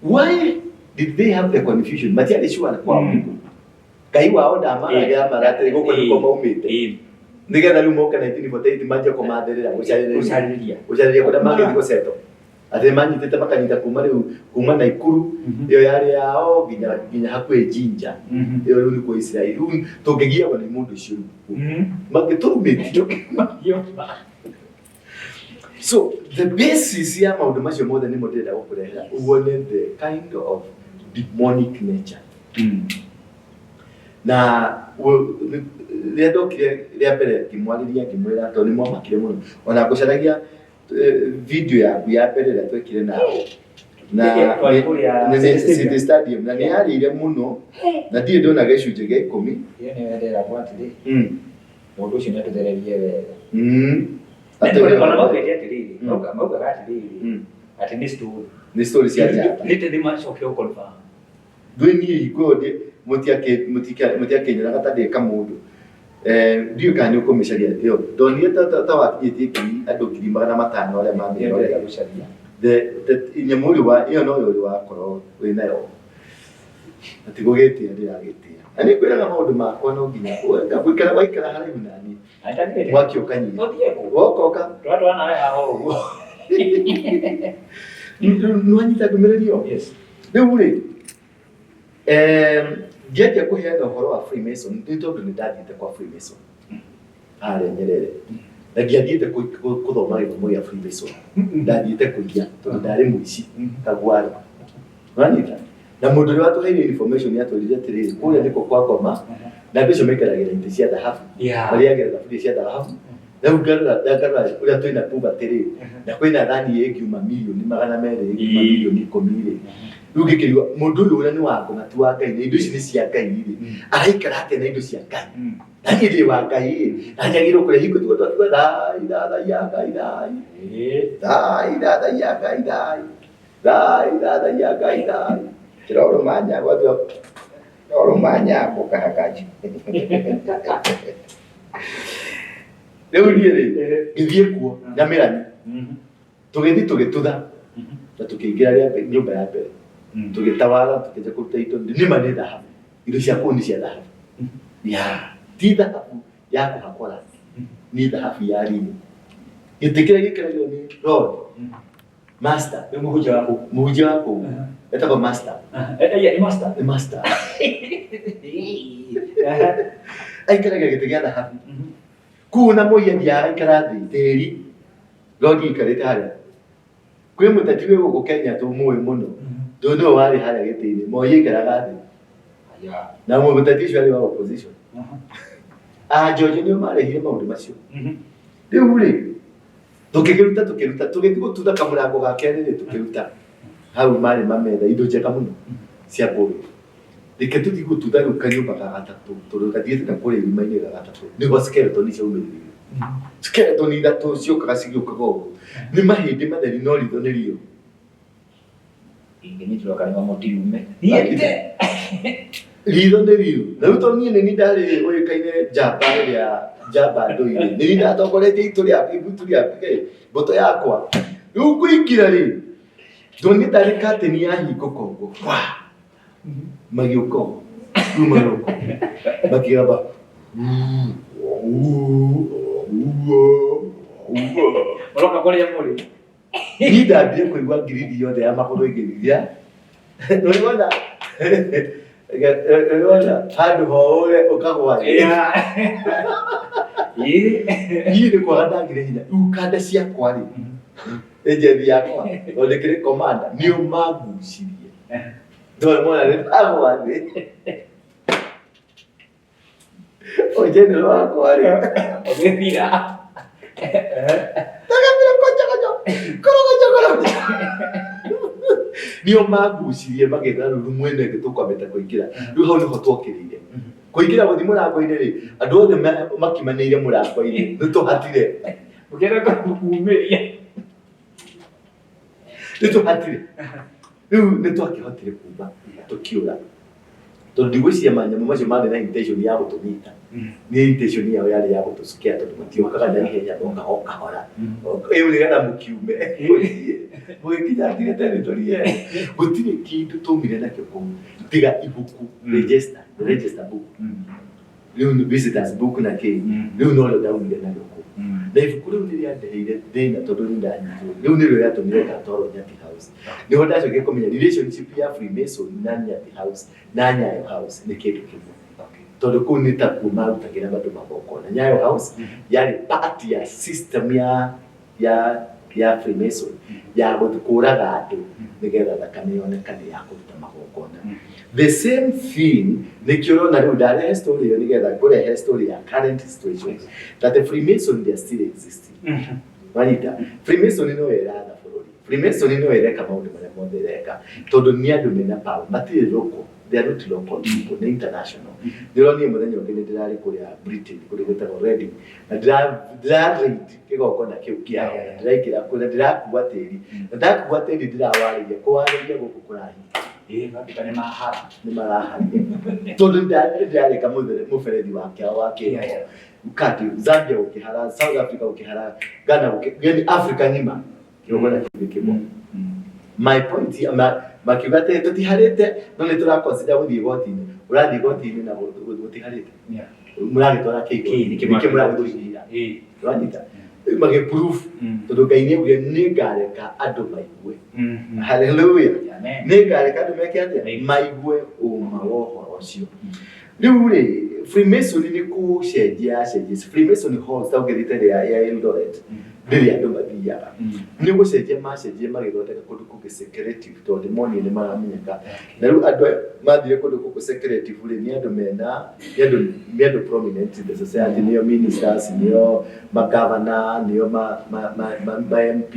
Why did they have the confusion? Matiarĩ sure kwao nĩkũ. Ngai wao ndamaragia mara atĩrĩ gũkũ nĩkuo maumĩte. Nĩgetha rĩu moke 1948 manjie kũmathĩrĩra, gũcarĩrĩria. Gũcarĩria. Gũcarĩria kũrĩa mangĩthiĩ gũcetwo. Atĩ manyitĩte makanyita kuma rĩu kuma Naikuru, ĩyo yarĩ yao nginya hakuhĩ Jinja. Ĩyo rĩu nĩkuo Israeli. Rĩu tũngĩgiagwo nĩ mũndũ ũcio rĩu. Mangĩtũrumĩtie. So the basis ya maũndũ macio mothe nĩmo ndĩrenda gũkũrehera wone the kind of demonic nature. Na rĩrĩa ndokire rĩa mbere ngĩmwarĩria ngĩmwĩra, tondũ nĩ mwamakire mũno, ona ngũcaragia. Video yaku ya mbere ĩrĩa twekire nawe na Twarĩ kũrĩa City Stadium. City Stadium, na nĩ yarĩire mũno na ndirĩ ndona gĩcunjĩ gĩa 10. Ĩyo nĩyo nderagwo atĩrĩ, mũndũ ũcio nĩ atũthererie wega. Ona maugĩte atĩrĩrĩ, maugaga atĩrĩrĩ, atĩ nĩ story. Nĩ story cia njamba. Nĩ tĩthĩ macokire gũ confirm. Ndũĩ niĩ hingo ĩyo mũtiakĩnyonaga ta ndĩ kamũndũ. Ndiũĩ kana nĩ ũkũmĩcaria ĩyo. Ndonire ta wakinyĩtie ngiri andũ 500,000 arĩa mamĩrorera. Nĩngwenda gũcaria. Nyamũ ũrĩ wa ĩyo noyo ũrĩ wakorwo wĩ nayo. Na ti gũgĩtĩa ndĩragĩtĩa. Na nĩ ngwĩraga maũndũ makwa no nginya waikara waikara haraihu na niĩ. Na nĩndagĩrĩte. Mwaki ũkanyia. Tũthiĩ kũ? Woka ũka. Tũratwara nawe haha ũguo. Nĩwanyita ndũmĩrĩri ĩyo? Yes. Rĩu rĩ, ngĩanjia kũheana ũhoro wa Freemason nĩ tondũ nĩ ndathiĩte kwa Freemason harĩa Nyerere, na ndiathiĩte gũthoma gĩthomo gĩa Freemason, ndathiĩte kũiya tondũ ndarĩ mũici kagwaro. Ũranyita? Na mũndũ ũrĩa watũheire information atwĩrire atĩrĩrĩ, kũrĩa nĩkuo kwa ngoma, na andũ acio maikaragĩra itĩ cia thahabu, marĩagĩra thaburia cia thahabu. Rĩu ngarora ũrĩa twĩna poverty rĩ, na kwĩna thani ĩngiuma 200,000,000 ĩngiuma 10,000,000 rĩ, rĩu ngĩkĩrigwo mũndũ ũyũ ũrĩa nĩ wa ngoma ti wa Ngai, na indo ici nĩ cia Ngai rĩ, araikara atĩa na indo cia Ngai? Na niĩ ndĩ wa Ngai rĩ, na njagĩrĩirwo kũrĩa hingo tiguo twakiuga thai thathaiya Ngai thai, thai thathaiya Ngai thai, thai thathaiya Ngai thai, kĩrorũma nyambo atua kĩrorũma nyambo kahakaji. Rĩu niĩ rĩ, ngĩthiĩ kuo Nyamĩrani, tũgĩthiĩ tũgĩtutha na tũkĩingĩra nyũmba ya mbere, tũgĩtawara, tũkĩanjia kũruta indo. Nĩma nĩ thahabu, indo cia kũu nĩ cia thahabu, ya ti thahabu ya kũhakwo rangi, nĩ thahabu ya rini. Gĩtĩ kĩrĩa gĩikaragĩrwo nĩ Lord Master. Nĩ mũhunjia wa kũu. Mũhunjia wa kũu etagwo Master. Nĩ Master. Nĩ Master. Aikaragĩra gĩtĩ gĩa thahabu kũu, na Moi athiaga aikara thĩ tĩri, Lord aikarĩte harĩa. Kwĩ mũteti wĩ gũkũ Kenya tũmũĩ mũno, tondũ nĩwe warĩ harĩa gĩtĩ-inĩ, Moi aikaraga thĩ, na mũteti ũcio arĩ wa opposition. Anjonjo nĩo marehire maũndũ macio. Rĩu rĩ, tũkĩkĩruta, tũkĩruta, tũgĩthiĩ gũtutha kamũrango ga kerĩ rĩ, tũkĩruta hau marĩ mametha indo njega mũno cia ngũrũ. Reke tũthiĩ gũtutha rĩu kanyũmba ga gatatũ, tondũ gathiĩte na kũrĩa irima-inĩ ga gatatũ, nĩho skeleton ciaumĩrire. Skeleton ithatũ ciũkaga cigĩũkaga ũguo, nĩ mahĩndĩ matheri no ritho nĩ rio. Ingĩnyitirwo karima mũtiume. Ritho nĩ riũ. Na rĩu tondũ niĩ nĩ niĩ ndarĩ ũĩkaine njamba ĩrĩa njamba ndũire, nĩ niĩ ndatongoretie itũ rĩa ibutu rĩa mbũtũ yakwa. Rĩu kũingĩra rĩ, ndonire tarĩ kateni yahingũka ũguo, wa magĩũka ũguo, rĩu maroka makĩgamba. Mũroka kũrĩa mũrĩ. Niĩ ndambire kũigua ngiridi yothe ya magũrũ ĩngĩthithia. Nĩwona nĩwona handũ hoũre ũkagwa thĩ. Niĩ nĩ kwaga ndagire hinya. Rĩu kanda ciakwa rĩ, ĩnjethi yakwa, tondũ ndĩkĩrĩ commander, nĩo mangucirie. Ndore mona nĩ ndagwa thĩ. O general wakwa rĩ, Ũgĩthira. Ndagambire kũnja kũnja, kũrũgũnja kũrũgũnja. Nĩo mangucirie magĩtha rũru mwena ĩngĩ tũkwambĩte kũingĩra. Rĩu hau nĩho twokĩrĩire. Kũingĩra gũthiĩ mũrango-inĩ rĩ, andũ othe makimanĩire mũrango-inĩ, nĩ tũhatire. Ũkĩenda kũmumĩria. Nĩ tũhatire. Rĩu nĩ twakĩhotire kuma tũkiũra. Tondũ ndigwĩciria manyamũ macio marĩ na intention ya gũtũnyita. Nĩ intention yao yarĩ ya gũtũscare tondũ matiokaga na ihenya, mokaga o kahora. Ĩu nĩgetha mũkiume. Mũgĩkinyangire territory yenu. Gũtirĩ kĩndũ twaumire nakĩo kũu tiga ibuku, register, register book. Rĩu nĩ visitors book na kĩ, rĩu norĩo ndaumire narĩo kũu. Na ibuku rĩu nĩ rĩandeheire thĩna tondũ nĩ ndanyitirwo. Rĩu nĩrĩo rĩatũmire ngatwarwo Nyati House. Nĩho ndacokire kũmenya relationship ya Freemason na Nyati House na Nyayo House nĩ kĩndũ kĩmwe. Tondũ kũu nĩ takuo marutagĩra andũ magongona. Nyayo House yarĩ part ya system ya Freemason ya kũraga andũ nĩgetha thakame yonekane ya kũruta magongona. The same thing nĩkĩo ũrona rĩu ndarehe story ĩyo nĩgetha ngũrehe story ya current situation that the Freemason, they are still existing. Wanyita? Freemason no ĩratha bũrũri. Freemason no ĩreka maũndũ marĩa mothe ĩreka tondũ nĩ andũ mena power, matirĩ local. They are not local people, nĩ international. Nĩ ũronire mũthenya ũngĩ nĩ ndĩrarĩ kũrĩa Britain, kũndũ gwĩtagwo Reading, na ndĩra raid kĩgongona kĩu kĩao, na ndĩraingĩra kũu na ndĩrakua tĩri, na ndakua tĩri ndĩrawarĩria, kũwarĩria gũkũ kũrahinga. Ĩĩ, matuĩka nĩ mahara. Nĩ maraharire tondũ ndĩrarĩka mũberethi wa kĩao wa kĩroho. Kati Zambia gũkĩhara, South Africa gũkĩhara, Ghana gũkĩ, yani Africa ng'ima kĩgongona kĩu gĩkĩgwa. My point, makiuga atĩ tũtiharĩte no nĩ tũra consider gũthiĩ igoti-inĩ. Ũrathiĩ igoti-inĩ na gũtiharĩte. Mũragĩtwara kĩ Kĩ, igoti-inĩ? nĩkĩ Nĩkĩ mũrathiĩ gũcira? Ũranyita? Rĩu magĩ proof tondũ Ngai nĩ augire nĩ ngareka andũ maigue. Hallelujah. Amen. Nĩ ngareka andũ meke atĩa? Maigue. Maigue ũma wa ũhoro ũcio. Rĩu rĩ, Freemason nĩ kũcenjia yacenjia. Freemason halls ta ũngĩthiĩ ta ĩrĩa ya Eldoret, rĩrĩa andũ mathiaga. Nĩ gũcenjia macenjia magĩthondeka kũndũ kũngĩ secretive tondũ nĩ monire nĩ maramenyeka. Na rĩu andũ aya mathire kũndũ gũkũ secretive rĩ, nĩ andũ mena, nĩ andũ prominent in the society, nĩo ministers, nĩo magavana, nĩo ma MP,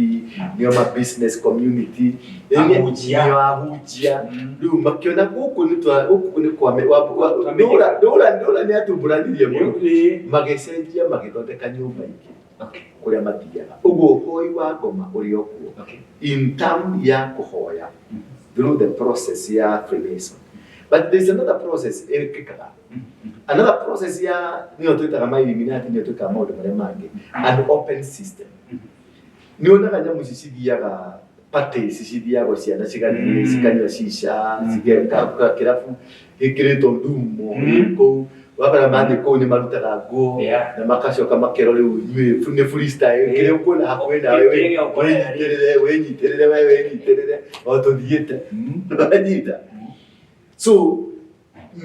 nĩo ma business community, Ahunjia. nĩo ahunjia. Rĩu makĩona gũkũ nĩ twa gũkũ nĩ kwa ndũra ndũra ndũra nĩ atumbũranirie mũno. Magĩcenjia magĩthondeka nyũmba ingĩ kũrĩa mathiaga. Ũguo ũhoi wa ngoma ũrĩ o kuo in term ya kũhoya through the process ya Freemason. But there's another process ĩkĩkaga. Another process ya nĩyo twĩtaga ma Illuminati, nĩyo twĩkaga maũndũ marĩa mangĩ. An open system. Nĩ wonaga nyamũ ici cithiaga parties cithiagwo ciana cigathiĩ cikanyua cica, cigeka kĩrabu gĩkĩrĩtwo ndumo kũu. Wakora mathiĩ kũu nĩ marutaga nguo na makacoka makerwo rĩu inyuĩ nĩ freestyle, kĩrĩa ũkuona hakuhĩ nawe Kĩrĩa gĩgũkorera rĩ. wĩnyitĩrĩre, wĩnyitĩrĩre we wĩnyitĩrĩre o tũthiĩte. Wanyita? So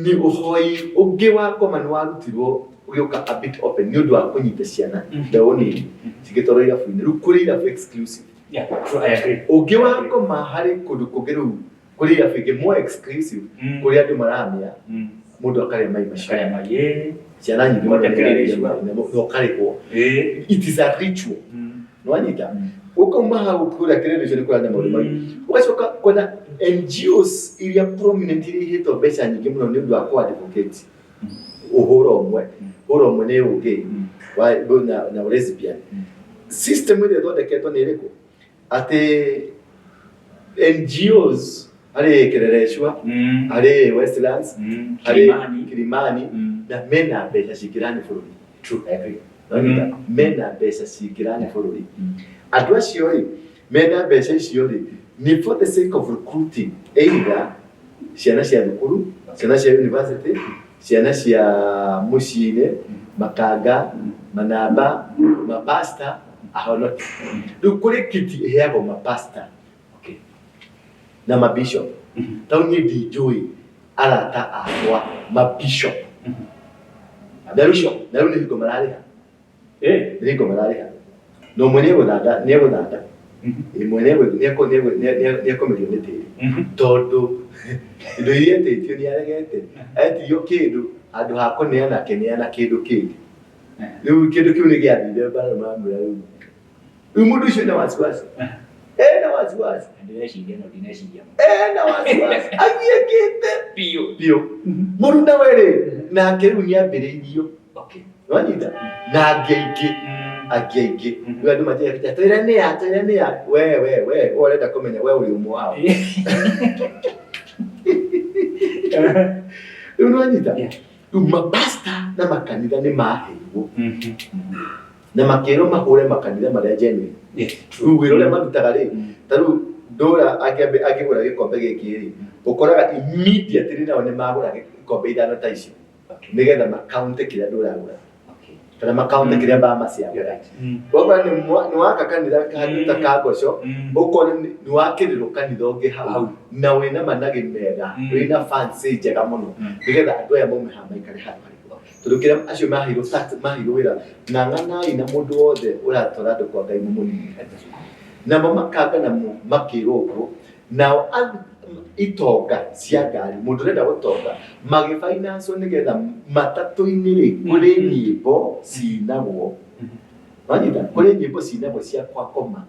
nĩ ũhoi ũngĩ wa ngoma nĩ warutirwo ũgĩũka a bit open nĩ ũndũ wa kũnyita ciana mbeũ nini cigĩtwarwo irabu-inĩ. Rĩu kũrĩ irabu exclusive. Yeah, true, I agree. Ũngĩ wa ngoma harĩ kũndũ kũngĩ rĩu kũrĩ irabu ingĩ more exclusive kũrĩa andũ maramĩa mũndũ akarĩa mai macio. Akarĩa mai, ĩĩ. Ciana nyingĩ mũno Mũndũ akĩrĩa nĩirarĩa icio. mai na ũkarĩhwo. It is a ritual. Nĩwanyita? Ũkauma hau kũrĩa kĩrĩndĩ ũcio nĩ kũrania maũndũ mau. Ũgacoka kuona NGOs iria prominent iria ihetwo mbeca nyingĩ mũno nĩ ũndũ wa kũ advocate ũhũro ũmwe. Ũhũro ũmwe nĩ ũgay na lesbian. System ĩrĩa ĩthondeketwo nĩ ĩrĩkũ? Atĩ NGOs harĩ Kileleshwa, harĩ Westlands, harĩ Kilimani. Kilimani, na mena mbeca cingĩrani bũrũri. True, I agree. Nĩwanyita? Mena mbeca cingĩrani bũrũri. Andũ acio rĩ, mena mbeca icio rĩ, nĩ for the sake of recruiting either ciana cia thukuru, ciana cia university, ciana cia mũciĩ-inĩ, makanga, manamba, mapasta, ahonoki. Rĩu kũrĩ kiti ĩheagwo mapasta na mabishop. Tau niĩ ndinjũĩ arata akwa mabishop. Na rĩu nĩ hingo mararĩha. Nĩ hingo mararĩha. Na ũmwe nĩ egũthanda. Ĩmwe nĩ ekũmerio nĩ tĩri. Tondũ indo iria etĩtio nĩ aregete. Etirio kĩndũ handũ ha kũneana akĩneana kĩndũ kĩngĩ. Rĩu kĩndũ kĩu nĩ gĩathire mbara mamwĩra rĩu. Rĩu mũndũ ũcio ena wasiwasi. Ena wasiwasi. Ndĩreciria no ndineciria. Ena wasiwasi. Agiĩkĩte Biũ. biũ. Mũruna we rĩ, nake rĩu nĩ ambĩrĩirio. Nĩwanyita? Na angĩ aingĩ. Angĩ aingĩ. Rĩu andũ manjĩraga, twĩre nĩ a, twĩre nĩ a. We, we, we, we ũrenda kũmenya we ũrĩ ũmwe wao. Rĩu nĩwanyita? Rĩu mapasta na makanitha nĩ maheirwo. Na makĩrwo mahũre makanitha marĩa genuine. Rĩu wĩra ũrĩa marutaga rĩ, ta rĩu ndũra angĩgũra gĩkombe gĩkĩ rĩ, ũkoraga immediately nao nĩ magũra ikombe ithano ta icio. Nĩgetha makaunte kĩrĩa ndũragũra. Kana makaunte kĩrĩa mbama ciagũra. Ũgakora nĩ waka kanitha handũ ta ka Ngoco, ũkona nĩ wakĩrĩrwo kanitha ũngĩ hau, na wĩna managĩ mega, wĩna fancy njega mũno, nĩgetha andũ aya maume haha maikare handũ harĩkũ. Tondũ kĩrĩa acio maheirwo tax, maheirwo wĩra, ng'ang'anai na mũndũ wothe ũratwara andũ kwa Ngai mũmũnini. Namo makanga namo makĩrwo ũguo, nao itonga cia ngari, mũndũ ũrenda gũtonga, magĩbainancwo nĩgetha matatũ-inĩ rĩ, kũrĩ nyĩmbo cinagwo. Wanyita kũrĩ nyĩmbo cinagwo cia kwa koma,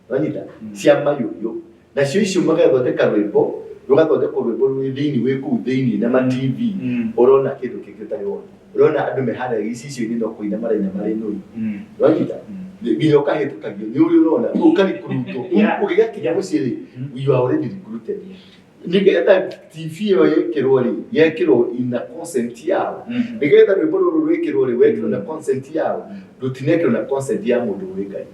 wanyita, cia mayũyũ, nacio icio magathondeka rwĩmbo, rũgathondekwo rwĩmbo rwĩ thĩinĩ, wĩ kũu thĩinĩ na ma TV. Ũrona kĩndũ kĩngĩ ũtarĩ wona, ũrona andũ me harĩa gĩcicio-inĩ no kũina maraina marĩ nũi, wanyita, nginya ũkahĩtũkagio nĩ ũrĩ ũrona ũkarikurutwo. Ũgĩgakinya mũciĩ rĩ, you are already recruited. Nĩgetha TV ĩyo ĩkĩrwo rĩ, yekĩrwo ina consent yao. Nĩgetha rwĩmbo rũrũ rwĩkĩrwo rĩ, wekĩrwo na consent yao, rũtinekĩrwo na consent ya mũndũ ũĩ Ngai,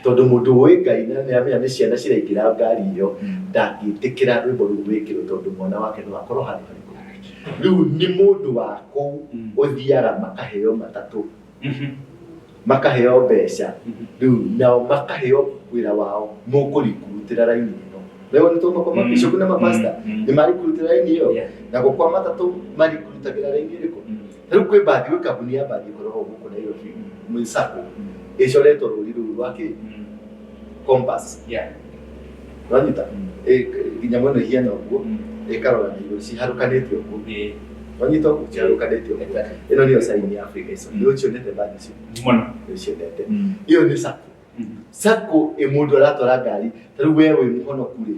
tondũ mũndũ ũĩ Ngai na nĩ amenya nĩ ciana ciraingĩra ngari ĩyo, ndangĩtĩkĩra rwĩmbo rũu rwĩkĩrwo, tondũ mwana wake no akorwo handũ harĩkũ. Rĩu nĩ mũndũ wa kũu ũthiaga makaheo matatũ, makaheo mbeca, rĩu nao makaheo wĩra wao, mũkũrikurutĩra raini ĩno. Rĩu nĩ tũma kwa mabishop na mapasta, nĩ marikurutĩra raini ĩyo. Nako kwa matatũ marikurutagĩra raini ĩrĩkũ? Rĩu kwĩ mbathi, gwĩ kambuni ya mbathi ĩkoragwo gũkũ Nairobi, mwĩ sacco, ĩcoretwo rũri rũu rwa kĩ compass. Wanyita? Nginya mwena ihiana ũguo, ĩkarora na igũrũ ciharũkanĩte ũguo. Wanyita ũguo, ciharũkanĩte ũguo. Ĩno nĩyo sign ya Freemason. Nĩ ũcionete mbathi icio? Mũno. Nĩ ũcionete? Ĩyo nĩ sacco. Sacco ĩ mũndũ aratwara ngari, ta rĩu we wĩ mũhonoku rĩ,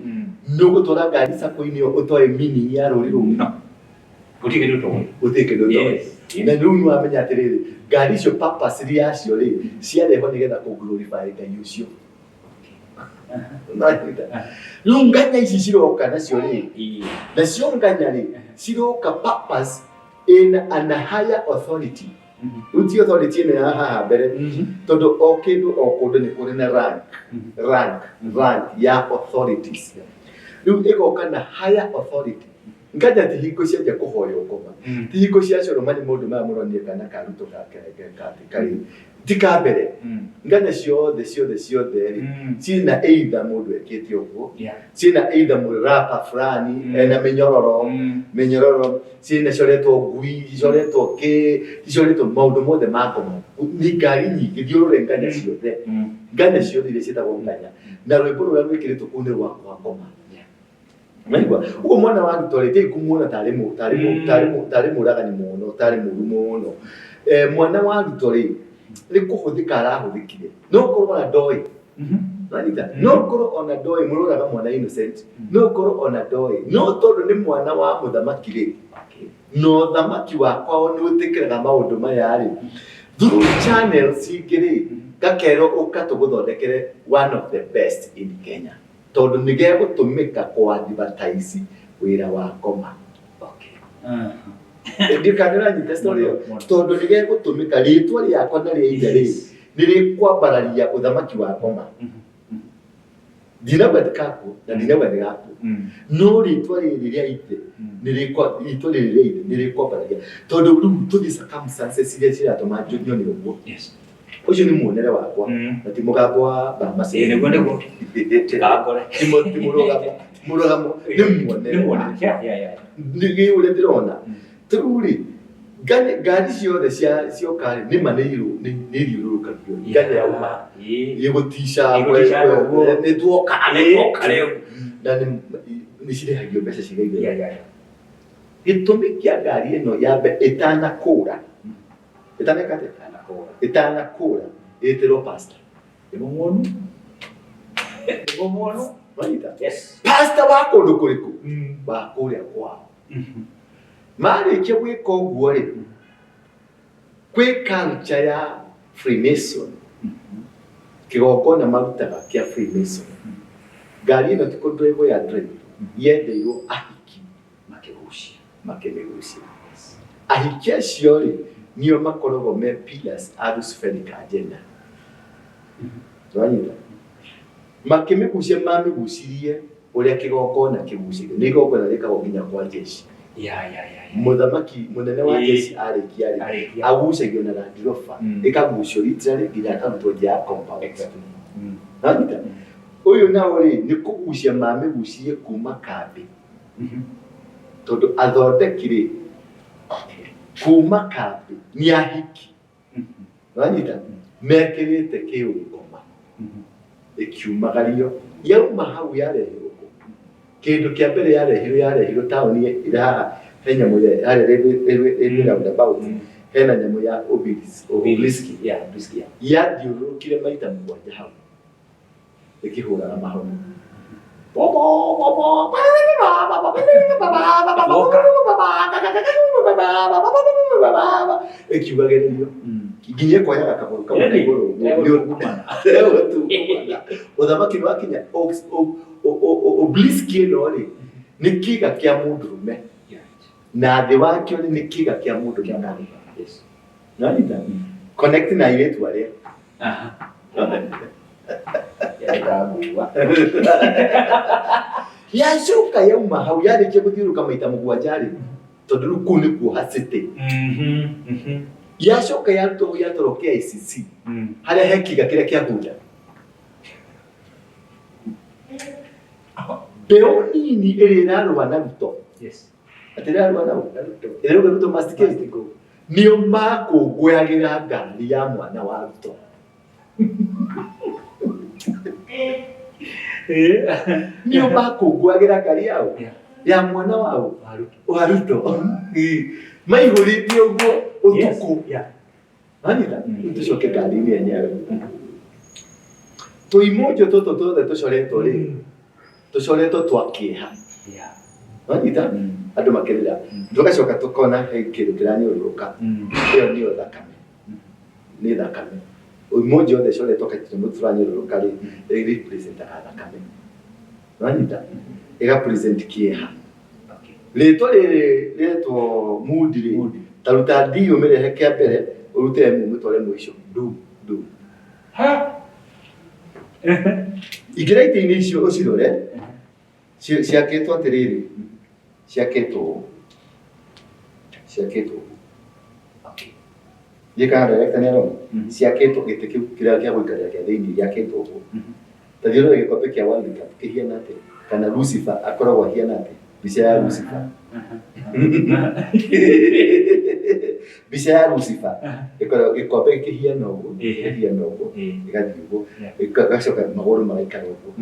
nĩ ũgũtwara ngari sacco-inĩ ĩyo ũtoĩ meaning ya rũri rũu? No. Gũtirĩ kĩndũ ũtoĩ. Gũtirĩ kĩndũ ũtoĩ. Na rĩu nĩ wamenya atĩrĩrĩ, ngari icio purpose yacio rĩ, ciarehwo nĩgetha kũ glorify Ngai ũcio. Nanyita? Rĩu nganya ici ciroka nacio rĩ, nacio nganya rĩ, ciroka purpose in an higher authority. Rĩu ti authority ĩno ya haha mbere, tondũ o kĩndũ o kũndũ nĩ kũrĩ na rank, rank, rank ya authorities. Rĩu ĩgoka na higher authority. Nganya ti hingo cianjia kũhoywo ngoma, ti hingo cia coroma nĩ maũndũ maya mũronire kana ka Ruto karĩ ti ka mbere. Nganya ciothe ciothe ciothe rĩ, ciĩna either mũndũ ekĩte ũguo, ciĩna either mũrapa fulani ena mĩnyororo, mĩnyororo ciĩna coretwo ngui, cicoretwo kĩ, cicoretwo maũndũ mothe ma ngoma. Nĩ ngari nyingĩ, thiĩ ũrore nganya ciothe, nganya ciothe iria ciĩtagwo nganya, na rwĩmbo rũrĩa rwĩkĩrĩtwo kũu nĩ rwa kwa ngoma. Naigua ũguo mwana wa Ruto rĩ, tigai kũmuona tarĩ mũ tarĩ mũ tarĩ mũ tarĩ mũragani mũno, tarĩ mũru mũno. Mwana wa Ruto rĩ, nĩ kũhũthĩka arahũthĩkire, no korwo ona ndoĩ. Wanyita? No korwo ona ndoĩ, mũroraga mwana innocent, no korwo ona ndoĩ, no tondũ nĩ mwana wa mũthamaki rĩ, na ũthamaki wa kwao nĩ ũtĩkĩraga maũndũ maya rĩ, through channels ingĩ rĩ, gakerwo ũka tũgũthondekere one of the best in Kenya, tondũ nĩ gegũtũmĩka kũ advertise wĩra wa ngoma. Ndikana ũranyita story ĩyo? Mũno. Tondũ nĩ gegũtũmĩka rĩtwa rĩakwa na rĩa ithe rĩ, nĩ rĩkwambararia ũthamaki wa ngoma. Ndinauga ti gakuo na ndinauga nĩ gakuo, no rĩtwa rĩrĩ rĩa ithe nĩ rĩkwa rĩtwa rĩrĩ rĩa ithe nĩ rĩkwambararia, tondũ rĩu tũthiĩ circumstances iria ciratũma nyone ũguo. Ũcio nĩ muonere wakwa na ti mũgambo wa Bamasi. Ĩĩ, nĩguo nĩguo. Tigakore. Ti mũrũgamo, ti mũrũgamo, nĩ muonere Nĩ muonere. wakwa. Yeah. Nĩ ũrĩa ndĩrona. Rĩu rĩ, ngari ciothe cia cioka rĩ, nĩ ma nĩ nĩ ithiũrũrũkagio. Nganya yauma ĩgũtica. Ĩgũtica ũguo. Nĩ tuoka. Nĩ tuoka rĩu. Na nĩ cirĩhagio mbeca cigaigana. Yeah. Gĩtũmi kĩa ngari ĩno yambe ĩtanakũra, ĩtaneka atĩa? Ĩtanakũra. Ĩtanakũra ĩtĩrwo pastor. Nĩ mũmuonu. Nĩ mũmuonu. Wanyita? Yes. Pastor wa kũndũ kũrĩkũ? Wa kũrĩa kwao. Marĩkia gwĩka ũguo rĩ, kwĩ culture ya Freemason, kĩgongona marutaga kĩa Freemason. Ngari ĩno ti kũndrive ya drive, yendeirwo ahiki. Makĩgucia. Makĩmĩgucia. Ahiki acio rĩ, nĩo makoragwo me pillars a Luciferic agenda. Wanyita? Makĩmĩgucia, mamĩgucirie ũrĩa kĩgongona kĩgucagio. Nĩ igongona rĩkagwo nginya kwa jeshi. Mũthamaki mũnene wa jeshi arĩkia rĩ, Arĩkia. agucagio na Land Rover, ĩkagucio literally nginya akarutwo nja ya compound. Wanyita? Ũyũ nao rĩ, nĩ kũgucia mamĩgucirie kuma kambĩ, tondũ athondeki rĩ, kuma kambĩ nĩ ahiki. Wanyita? Mekĩrĩte kĩũngoma, ĩkiumagario, yauma hau yarehirwo kũ? Kĩndũ kĩa mbere yarehirwo, yarehirwo taũni ĩrĩa haha he nyamũ ĩrĩa harĩa railway roundabout. Hena nyamũ ya obelisk, obelisk. Yeah, obelisk, yeah. Yathiũrũrũkire maita mũgwanja hau ĩkĩhũraga mahũri. Ĩkiugagĩrĩrio nginya ĩkoyaga kagũrũ kamwe na igũrũ ũguo. Nĩ ũthamaki nĩ wakinya. Obelisk ĩno rĩ, nĩ kĩga kĩa mũndũrũme na thĩ wakĩo rĩ, nĩ kĩga kĩa mũndũ mũka. Nĩwanyita? Connect na airĩtu arĩa. Aha. Ndagua. Yacoka yauma hau, yarĩkia gũthiũrũka maita mũgwanja rĩ, tondũ rĩu kũu nĩkuo hacĩtĩ, yacoka yarutwo hau yatwarwo KICC, harĩa he kĩga kĩrĩa kĩa hunda mbeũ nini ĩrĩa ĩrarũa na Ruto. Atĩ ĩrarũa na Na Ruto. Ĩrauga Ruto must Must go. Nĩo makũngũyagĩra ngari ya mwana wa Ruto. Nĩo makũngũyagĩra ngari yao ya mwana wao Wa Ruto. Wa Ruto. Ĩ, maihũrĩtie ũguo ũtukũ. Wanyita? Rĩu tũcoke ngari-inĩ yenyewe. Tũimunjũ tũtũ tuothe tũcoretwo rĩ, tũcoretwo twa kĩeha. Wanyita? Andũ makĩrĩra. Tũgacoka tũkona he kĩndũ kĩranyũrũrũka. Ĩyo nĩyo thakame. Nĩ thakame. Imunjũ yothe ĩcoretwo kanyamũ tũranyũrũrũka rĩ, ĩ representaga thakame. Wanyita? Ĩga present kĩeha. Rĩtwa rĩrĩ rĩetwo Moody rĩ, Moody. Ta ruta D ũmĩrehe kĩa mbere, ũrute M ũmĩtware mũico. Du, du. Ingĩra itĩ-inĩ icio ũcirore, ciakĩtwo atĩrĩrĩ, ciakĩtwo ũũ. Ciakĩtwo ũũ. Ndiũĩ kana director nĩ arona. Ciakĩtwo gĩtĩ kĩu kĩrĩa kĩa gũikarĩra kĩa thĩinĩ gĩakĩtwo ũguo. Ta thiĩ ũrore gĩkombe kĩa World Cup kĩhiana atĩa, kana Lucifer akoragwo ahiana atĩa, mbica ya Lucifer. Mbica ya Lucifer ĩkoragwo gĩkombe kĩhiana ũguo, kĩhiana ũguo, gĩgathiĩ ũguo, gĩgacoka magũrũ magaikara ũguo.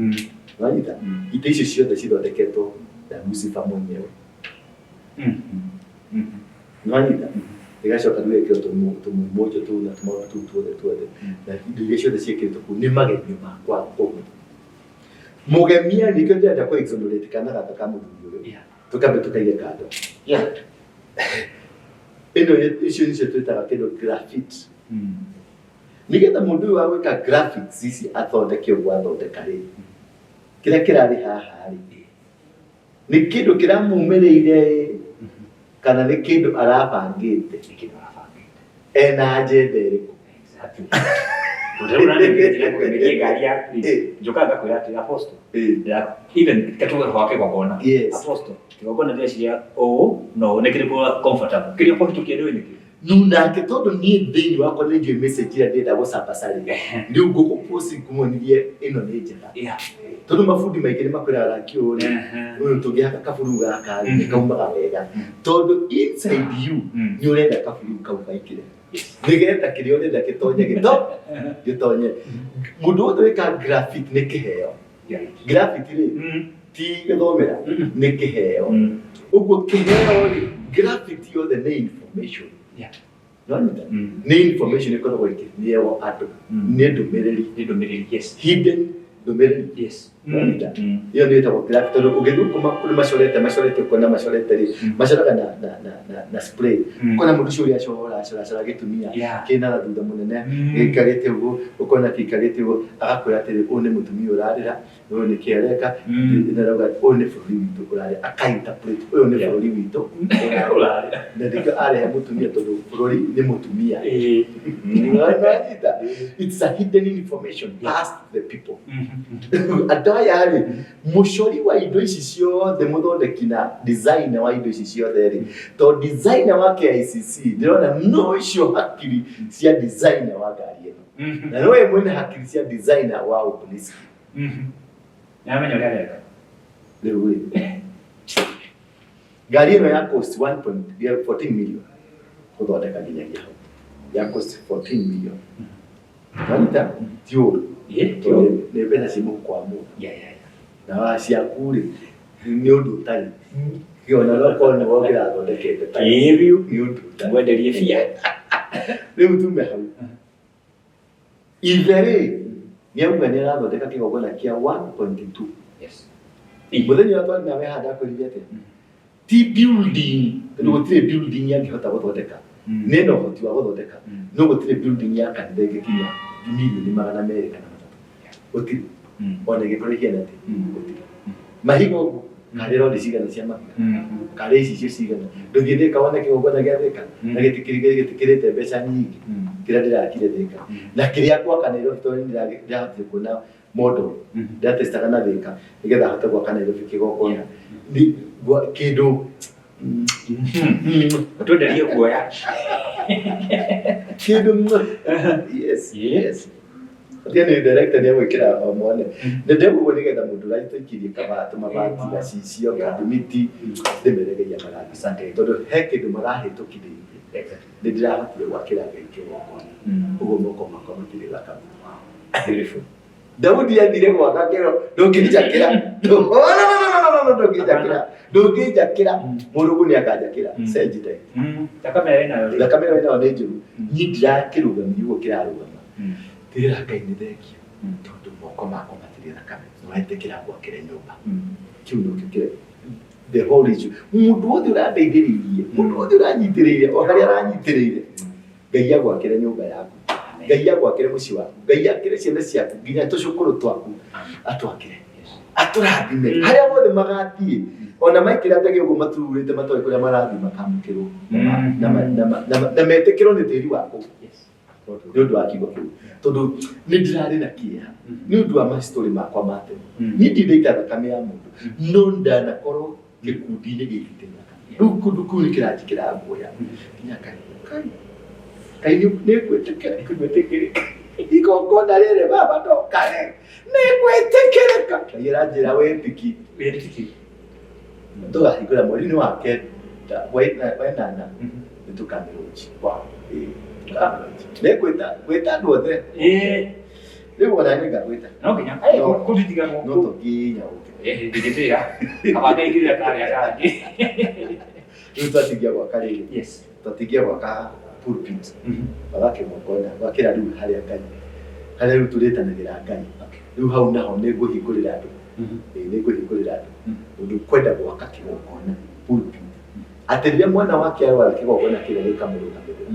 Wanyita? Itĩ icio ciothe cithondeketwo na Lucifer mwenyewe. Nĩwanyita? Ĩgacoka rĩu ĩkĩrwo tũmũimunjũ tũu na tũmaũndũ tũu tuothe tuothe, na indo iria ciothe ciĩkĩrĩtwo kũu nĩ magemio ma kwa kũu. Mũgemia nĩkĩo ndĩrenda kũ exonerate kana gaka ka mũthuri ũyũ. Tũkambe tũkaige kando. Ĩno icio nĩcio twĩtaga kĩndũ graffiti. Nĩgetha mũndũ ũyũ wa gwĩka graphics ici athondeke ũguo athondeka rĩ, kĩrĩa kĩrarĩ haha rĩ, nĩ kĩndũ kĩramumĩrĩire kana nĩ kĩndũ arabangĩte? Nĩ kĩndũ arabangĩte. Ena agenda ĩrĩkũ? Exactly. Tondũ rĩu nani njĩra kũgemeria ngari yaku rĩ, njũkaga ngakwĩra atĩ, "Apostle," even katuge kwa kĩgongona. "Apostle, kĩgongona ndĩreciria ũũ no ũũ, nĩ kĩrĩkũ comfortable?" Kĩrĩa ũkũhĩtũkia nĩ nĩkĩ? Nu nake tondũ niĩ thĩinĩ wakwa nĩ njũĩ message ĩrĩa ndĩrenda gũcabaca rĩ, rĩu ngũgũpost ngũmonirie ĩno nĩ njega. Tondũ mabundi maingĩ nĩ makwĩraga rangi ũyũ rĩ, ũyũ tũngĩhaka kaburu gaka rĩ, nĩ kaumaga wega. Tondũ inside you nĩ ũrenda kaburu kau kaingĩre. Nĩgetha kĩrĩa ũrenda gĩtonye gĩtonye. Mũndũ wothe wĩkaga graffiti nĩ kĩheo. Graffiti rĩ, ti gũthomera, nĩ kĩheo. Ũguo kĩheo rĩ, graffiti yothe nĩ information. Nĩwanyita? Nĩ information ĩkoragwo ĩkĩnewo andũ. Nĩ ndũmĩrĩri. Nĩ ndũmĩrĩri, yes. Hidden ndũmĩrĩri. Nĩwanyita? Ĩyo nĩyo ĩtagwo graffiti tondũ ũngĩthiĩ kũrĩ macorete macorete ũkona macorete rĩ, macoraga na spray. Ũkona mũndũ ũcio ũrĩa acora acora acora gĩtumia kĩna na thutha mũnene, gĩikarĩte ũguo, ũkona kĩikarĩte ũguo, agakwĩra atĩrĩ, ũyũ nĩ mũtumia ũrarĩra, ũyũ nĩ kĩ areka, na arauga ũyũ nĩ bũrũri witũ ũrarĩra, aka interpret ũyũ nĩ bũrũri witũ ũrarĩra. Na nĩkĩo arehe mũtumia tondũ bũrũri nĩ mũtumia. Nĩwanyita? It's a hidden information passed to the people. Andũ aya rĩ, mũcori wa indo ici ciothe, mũthondeki na designer wa indo ici ciothe rĩ, tondũ designer wa KICC ndĩrona no icio hakiri cia designer wa ngari ĩno. Na nowe mwene hakiri cia designer wa Obelisk. Nĩamenya ũrĩa areka. Rĩu rĩ, ngari ĩno ya cost 1.14 million gũthondeka nginyagia hau. Ya cost 14 million. Wanyita? Ti ũru. Ĩĩ, ti Tondũ ũru. nĩ mbeca ci mũhuko wa mũndũ. Na wa ciaku rĩ, Nĩ ũndũ ũtarĩ. Ona no korwo nĩwe ũngĩrathondekete ta. Ĩĩ biũ. Nĩ ũndũ ũtarĩ. Mwenderie bia. Rĩu tume hau. Ithe rĩ, nĩ auga nĩ arathondeka kĩgongona kĩa 1.2. Yes. Mũthenya ũrĩa twarĩ nawe haha ndakwĩrire atĩa? Ti building, tondũ gũtirĩ building angĩhota gũthondeka. Nĩ na ũhoti wa gũthondeka, no gũtirĩ building ya kanitha ĩngĩkinya 200,000,000 to 300. Gũtirĩ. Ona ĩngĩkorwo ĩhiana atĩa, gũtirĩ. Mahiga ũguo, karĩ rodi cigana cia mahiga, karĩ icicio cigana. Ndũthiĩ Thĩka wone kĩgongona gĩa Thĩka, na gĩtikĩrĩte mbeca nyingĩ, kĩrĩa ndĩrakire Thĩka. Na kĩrĩa ngwaka Nairobi tondũ nĩ ndĩrahotire kuona model, ndĩratestaga na Thĩka, nĩgetha hote gwaka Nairobi kĩgongona. Kĩndũ Twenderie guoya. Kĩndũ, yes, yes. Tia nĩ director nĩ egwĩkĩra o mwene. Nĩ ndĩguo nĩgetha mũndũ ũragĩtũikirie tũmabati gacicio kathimiti ndĩmeregeria marathiĩ. Asante. Tondũ he kĩndũ marahĩtũkithĩirie. Exactly. Nĩ ndĩrahotire gwakĩra Ngai kĩgongona. Ũguo moko makwa matirĩ thakame. Beautiful. Daudi athire gwaka kĩro ndũngĩnjakĩra. No, no, no, no, no, no, ndũngĩnjakĩra. Ndũngĩnjakĩra. Mũrungu nĩ akanjakĩra. Cenji tai. Thakame ĩrĩa ĩnayo rĩ. Thakame ĩrĩa ĩnayo nĩ njũru. Niĩ ndirakĩrũgamia ũguo kĩrarũgama. Ndĩrera Ngai nĩ thengio. Tondũ moko makwa matirĩ thakame. Nĩwetĩkĩra ngwakĩre nyũmba. Kĩu nĩkĩo kĩrĩa the whole issue. Mũndũ wothe ũrandeithĩrĩirie, mũndũ wothe ũranyitĩrĩire, o harĩa aranyitĩrĩire, Ngai agwakĩre nyũmba yaku. Ngai agwakĩre mũciĩ waku. Ngai akĩre ciana ciaku nginya tũcũkũrũ twaku atwakĩre. Atũrathime. Harĩa hothe magathiĩ, ona maikĩra ndege ũguo matururĩte matoĩ kũrĩa marathiĩ makamũkĩrwo na metĩkĩrwo nĩ tĩri wa kũu. Nĩ ũndũ wa kiugo kĩu. Tondũ nĩ ndĩrarĩ na kĩeha nĩ ũndũ wa mastory makwa ma tene. Niĩ ndirĩ ndaita thakame ya mũndũ, no ndanakorwo gĩkundi-inĩ gĩitĩte thakame. Rĩu kũndũ kũu nĩ kĩranjĩkĩra guoya. Nginya ngarigwo, Ngai, Ngai nĩ ngwĩtĩkĩra, Ngwĩtĩkĩrĩka. Igongona rĩrĩ baba ndokare, nĩ ngwĩtĩkĩrĩka. Ngai aranjĩra wĩtĩki. Wĩtĩki. Tũgahingũra mweri-inĩ wa kenda, wenana, nĩ tũkamĩrũnji. Ĩĩ, tũkamĩrũnji. Nĩ ngwĩta, ngwĩta andũ othe. Ĩĩ. Rĩu ona nĩ ngagwĩta. No nginya. No. Kũnditigagwo. No to nginya ũke. Ĩĩ, ndingĩtĩra. Kaba ngaingĩrĩra karĩa kangĩ. Rĩu twatigia gwaka rĩrĩ. Yes. Twatigia gwaka pulpit. Gwaka kĩgongona, gwakĩra rĩu harĩa Ngai. Harĩa rĩu tũrĩtanagĩra Ngai. Rĩu hau naho nĩ ngũhingũrĩra andũ. Ĩĩ, nĩ ngũhingũrĩra andũ. Mũndũ ũkwenda gwaka kĩgongona, pulpit. Atĩ rĩrĩa mwana wake arwara kĩgongona kĩrĩa gĩkamũrũgamĩrĩra.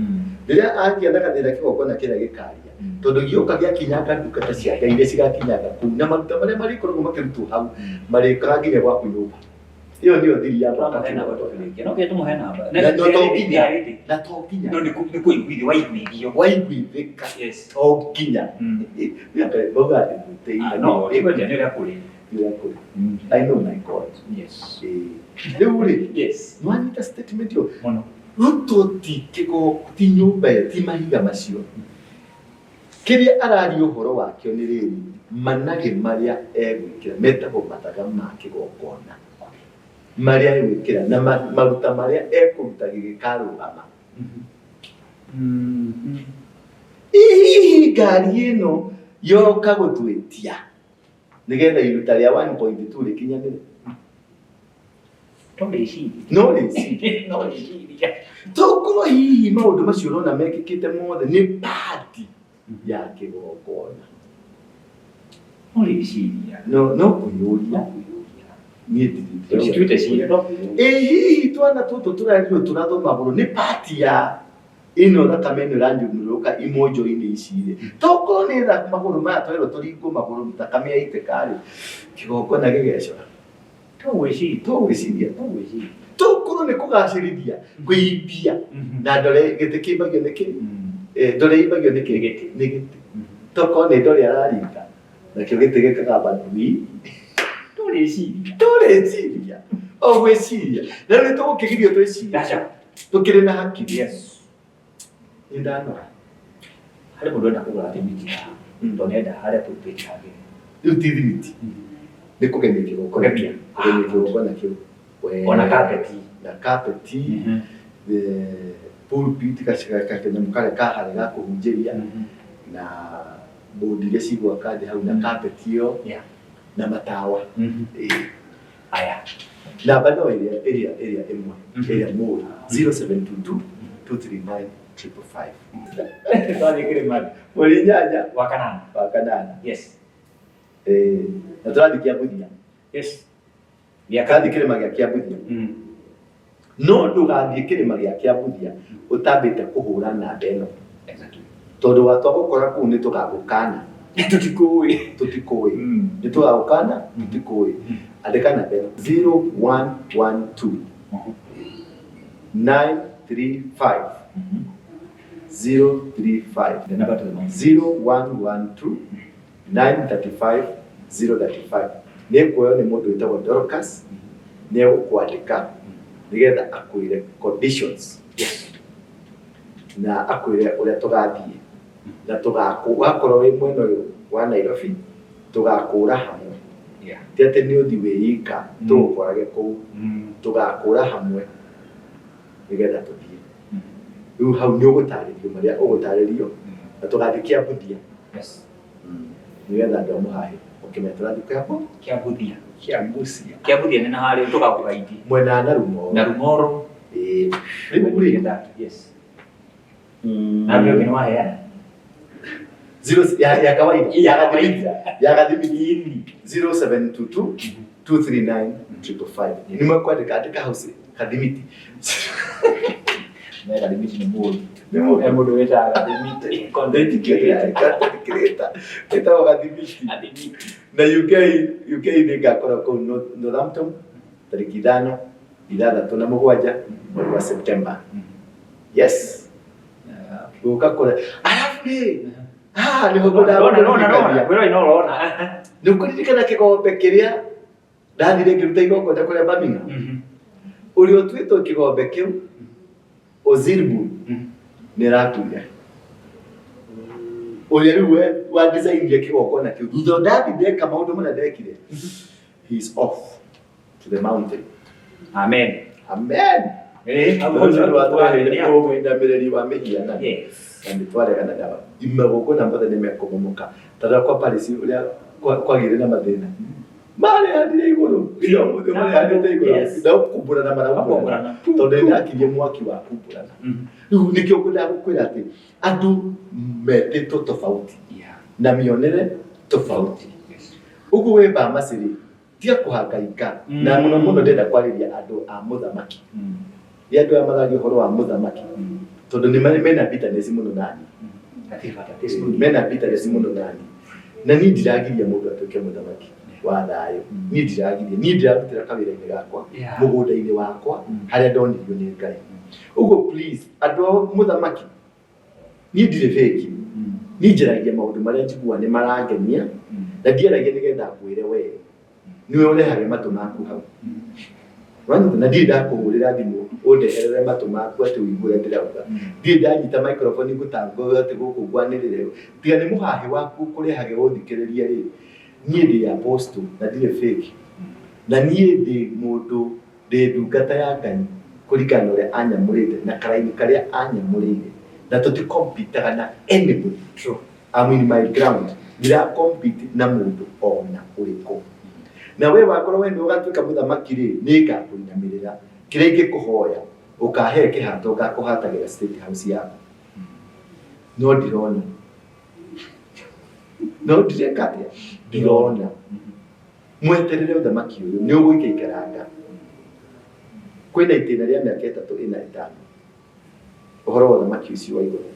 Rĩrĩa agĩa na gathĩna kĩgongona kĩrĩa gĩkaria. Tondũ gĩũka gĩakinyanga ndungata cia Ngai iria cigakinyanga kũu na maruta marĩa marĩkoragwo makĩrutwo hau marĩũkaga nginya gwaku nyũmba. Ĩyo nĩyo thiri ya gwaka Tũramũhe namba kĩgongona. tũkĩrĩkia. No nginya tũmũhe namba. Na no to nginya, na to nginya. No nĩ kũiguithio waiguithio. Waiguithĩka. Yes. To nginya. Mauga atĩ mwĩtĩi. No, ĩkwendia nĩ ũrĩa kũrĩ. Nĩ ũrĩa kũrĩ. I know my God. Yes. Rĩu rĩ, Yes. nĩwanyita statement ĩyo? Mũno. Ruto ti kĩgo, ti nyũmba ĩyo, ti mahiga macio. Kĩrĩa araria ũhoro wakĩo nĩ rĩrĩ, managĩ marĩa egwĩkĩra metagwo mathaga ma kĩgongona. Marĩa egwĩkĩra na maruta marĩa ekũruta gĩgĩkarũgama. Hihi ngari ĩno yoka gũtwĩtia nĩgetha iruta rĩa 1.2 rĩkinyanĩre. No rĩciria. No rĩciria. No rĩciria. Tokorwo hihi maũndũ macio ũrona mekĩkĩte mothe nĩ part ya kĩgongona. No rĩciria. No, no kwĩyũria. Niĩ ndirĩ Tuĩte ciira, no kwĩyũria. Ĩ hihi twana tũtũ tũrarirwo tũrathwo magũrũ nĩ part ya ĩno thakame ĩno ĩranyũrũrũka imonjo-inĩ ici rĩ. Tokorwo nĩ magũrũ maya twerwo tũringwo magũrũ thakame yaitĩka rĩ, kĩgongona gĩgecora. Tũgwĩciria. Tũgwĩciria. Tũgwĩciria. Tokorwo nĩ kũgacĩrithia, kũimbia. Na ndore gĩtĩ kĩimbagio nĩ kĩ? Ndore ĩimbagio nĩ kĩ? Nĩ gĩtĩ. Nĩ gĩtĩ. Tokorwo nĩ ndore araringa, nakĩo gĩtĩ gĩkagamba ndui. Tũrĩciria. Tũrĩciria. O gwĩciria. Na rĩu nĩtũgũkĩgirio twĩcirie. Aca. Tũkĩrĩ na hakiri. Yes. Nĩ ndanoga. Harĩ mũndũ ũrenda kũgũra thimiti haha. Tondũ nĩenda harĩa pulpit hagĩre. Rĩu ti thimiti. Nĩ kũgemia kĩgongona. Kũgemia. Kũgemia kĩgongona kĩu. Ona kapeti. Na kapeti. The pulpit kanyamũ karĩa ka harĩa ga kũhunjĩria. Na board iria cigwaka thĩ hau na kapeti ĩyo. Yeah. Na matawa. Ĩĩ. Aya. Namba no ĩrĩa ĩrĩa ĩrĩa ĩmwe ĩrĩa mũĩ, 0722 239 555. Twathiĩ kĩrĩma Mweri 8 wa kanana. Wa kanana. Yes. Na tũrathiĩ Kĩambuthia. Yes. Tũrathiĩ kĩrĩma gĩa Kĩambuthia. No ndũgathiĩ kĩrĩma gĩa Kĩambuthia ũtambĩte kũhũra namba ĩno. Exactly. Tondũ watwagũkora kũu nĩ tũgagũkana. Tũtikũĩ. Tũtikũĩ. Nĩ tũgagũkana, tũtikũĩ. Andĩka namba ĩno, 0112 935 035. The number to the mountain. 0112 935 035. Nĩ kuoywo nĩ mũndũ wĩtagwo Dorcas, nĩ egũkwandĩka nĩgetha akwĩre conditions na akwĩre ũrĩa tũgathiĩ na tũgakũ wakorwo wĩ mwena ũyũ wa Nairobi tũgakũra hamwe. Ti atĩ nĩ ũthiĩ wĩ ika tũgũkorage kũu, tũgakũra hamwe nĩgetha tũthiĩ. Rĩu hau nĩ ũgũtarĩrio marĩa ũgũtarĩrio na tũgathiĩ Kĩambuthia. Yes. Nĩgetha andũ a Mũhahĩ ũkĩmenya tũrathiĩ Kĩambu Kĩambuthia. Kĩambucia. Kĩambuthia nĩ na harĩa tũgakũgaidi. Mwena wa Narumoro. Narumoro. Ĩĩ. Rĩu rĩ. Yes. Na mbio nĩ waheana. Zero ya kawaida. Ya kawaida. Ya gathimiti. 0722 239 555. Nĩ mekwandĩka, andĩka hau gathimiti. Ne gathimiti nĩ mũndũ. Nĩ mũndũ. He mũndũ wĩtaga gathimiti. Content creator. Content creator. Wĩtagwo gathimiti. Gathimiti. Na UK nĩ ngakorwo kũu Northampton tarĩki 5, 6 na 7 mweri wa September. Yes. Gũka kũrĩa. Arabu rĩ, haha nĩho ngwendaga Nona. Nĩ ũkũririkana kĩgombe kĩrĩa ndathire ngĩruta igongona kũrĩa Birmingham? Ũrĩa ũtuĩtwo kĩgombe kĩu, Ozilbu, nĩ arakuire. Ũrĩa rĩu we wa design kĩgongona kĩu, thutha ndathi ndeka maũndũ marĩa ndekire, he is off to the mountain. Amen. Amen. Ũinamĩrĩri wa mĩhianano. Yes. Na nĩ twaregana nao. Magongona mothe nĩ mekũmomoka. Ta rĩrĩa kwa Paris ũrĩa kwagĩire na mathĩna. Marehanire igũrũ. Nginya ũmũthĩ marehanĩte igũrũ. Yes. Na kumbũrana maraumbũrana. Tondũ nĩ ndakirie mwaki wa kumbũrana. Rĩu nĩkĩo ngwendaga gũkwĩra atĩ andũ metĩtwo tofauti na mĩonere tofauti. Ũguo wĩ Bamasi rĩ, tiga kũhangaika. Na mũno mũno ndĩrenda kwarĩria andũ a mũthamaki. Nĩ andũ aya mararia ũhoro wa mũthamaki. Tondũ nĩ mena bitterness mũno nani. Mena bitterness mũno nani. Na niĩ ndiragiria mũndũ atuĩke mũthamaki wa thayũ. Niĩ ndiragiria. Niĩ ndirarutĩra kawĩra-inĩ gakwa, mũgũnda-inĩ wakwa, harĩa ndonirio nĩ Ngai. Ũguo please, andũ a mũthamaki, niĩ ndirĩ fake. Niĩ njaragia maũndũ marĩa njiguaga nĩ marangenia, na ndiaragia nĩgetha ngwĩre we. Nĩwe ũrehage matũ maku hau. Wanyita, na ndirĩ ndakũhũrĩra thimũ ũndeherere matũ maku atĩ ũigue ũrĩa ndĩrauga. Ndirĩ ndanyita microphone ngũtangũra atĩ gũkũ ngwanĩrĩre. Tiga nĩ mũhahĩ waku ũkũrehage ũthikĩrĩrie rĩ, niĩ ndĩ apostle na ndirĩ fake. Na niĩ ndĩ mũndũ, ndĩ ndungata ya Ngai kũringana na ũrĩa anyamũrĩte na karaini karĩa anyamũrĩire. Na tũtikompitaga na anybody. True. I'm in my ground. Ndira compete na mũndũ ona ũrĩkũ. Na we wakorwo we nĩ ũgatuĩka mũthamaki rĩ, nĩ ngakũinamĩrĩra. Kĩrĩa ingĩkũhoya, ũkahe kĩhato ngakũhatagĩra state house yaku. No ndirona. No ndireka atĩa? Ndirona. Mweterere ũthamaki ũyũ, nĩ ũgũikaikaranga. Kwĩna itĩna rĩa mĩaka 3, 4, 5. Ũhoro wa ũthamaki ũcio wa igũrũ.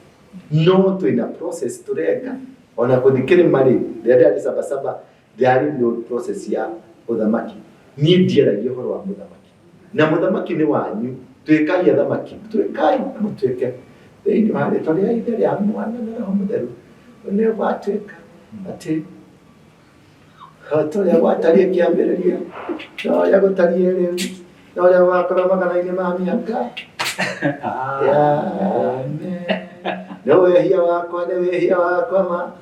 No twĩna process tũreka. Ona gũthiĩ kĩrĩma rĩ, rĩrĩa ndĩrarĩ Sabasaba, ndĩrarĩ no process ya ũthamaki. Niĩ ndiaragia ũhoro wa mũthamaki. Na mũthamaki nĩ wanyu. Tuĩkai athamaki. Tuĩkai na mũtuĩke. Thĩinĩ wa rĩtwa rĩa Ithe, rĩa Mwana na Roho Mũtheru. Nĩ gwatuĩka atĩ tũrĩa gwatariĩ kĩambĩrĩria, na ũrĩa gũtariĩ rĩu, na ũrĩa gũgakorwo magana-inĩ ma mĩaka. Amen. Nĩ wĩhia wakwa, nĩ wĩhia wakwa ma.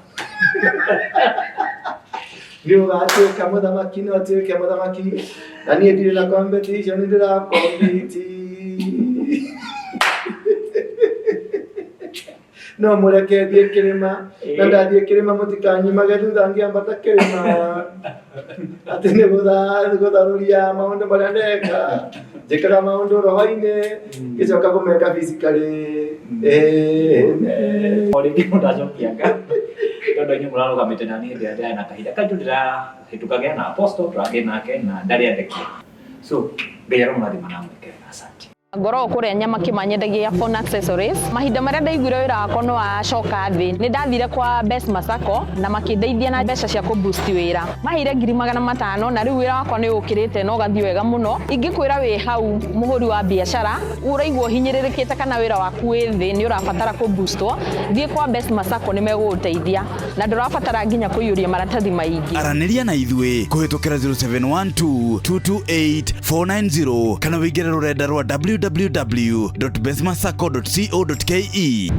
Nĩ ũgatuĩka mũthamaki, no ũtuĩke mũthamaki. Na niĩ ndirĩ na competition, ndĩrakompiti. No mũreke thiĩ kĩrĩma, na ndathiĩ kĩrĩma mũtikanyumage thutha ngĩambata kĩrĩma, atĩ nĩ gũtharũria maũndũ marĩa ndeka. Njĩkaga maũndũ roho-inĩ, ngĩcoka kũmeka physically. Amen. O rĩngĩ mũndũ acokia nga tondũ inyuĩ mũrarũgamĩte na niĩ hĩndĩ ĩrĩa ndĩrarĩ na kahinda kaitũ ndĩrahĩtũkagĩra na apostle tũragĩ nake na ndarĩ andekia. So Ngai aromũrathima na amwĩke. Asante. Ngoragwo kũrĩa nyama kĩmanyendagia phone accessories. Mahinda marĩa ndaiguire wĩra wakwa nĩ wacoka thĩ, nĩ ndathire kwa Best Masako na makĩndeithia na mbeca cia kũ boost wĩra. Maheire 500,000 na rĩu wĩra wakwa nĩ ũkĩrĩte na ũgathiĩ wega mũno. Ingĩkwĩra wĩ hau mũhũri wa biacara, ũraigua ũhinyĩrĩrĩkĩte kana wĩra waku wĩ thĩ nĩ ũrabatara kũ boostwo, thiĩ kwa Best Masako nĩ megũgũteithia na ndũrabatara nginya kũiyũria maratathi maingĩ. Aranĩria na ithuĩ kũhĩtũkĩra 0712 228 490 kana wĩingĩre rũrenda rwa www.besmasacco.co.ke.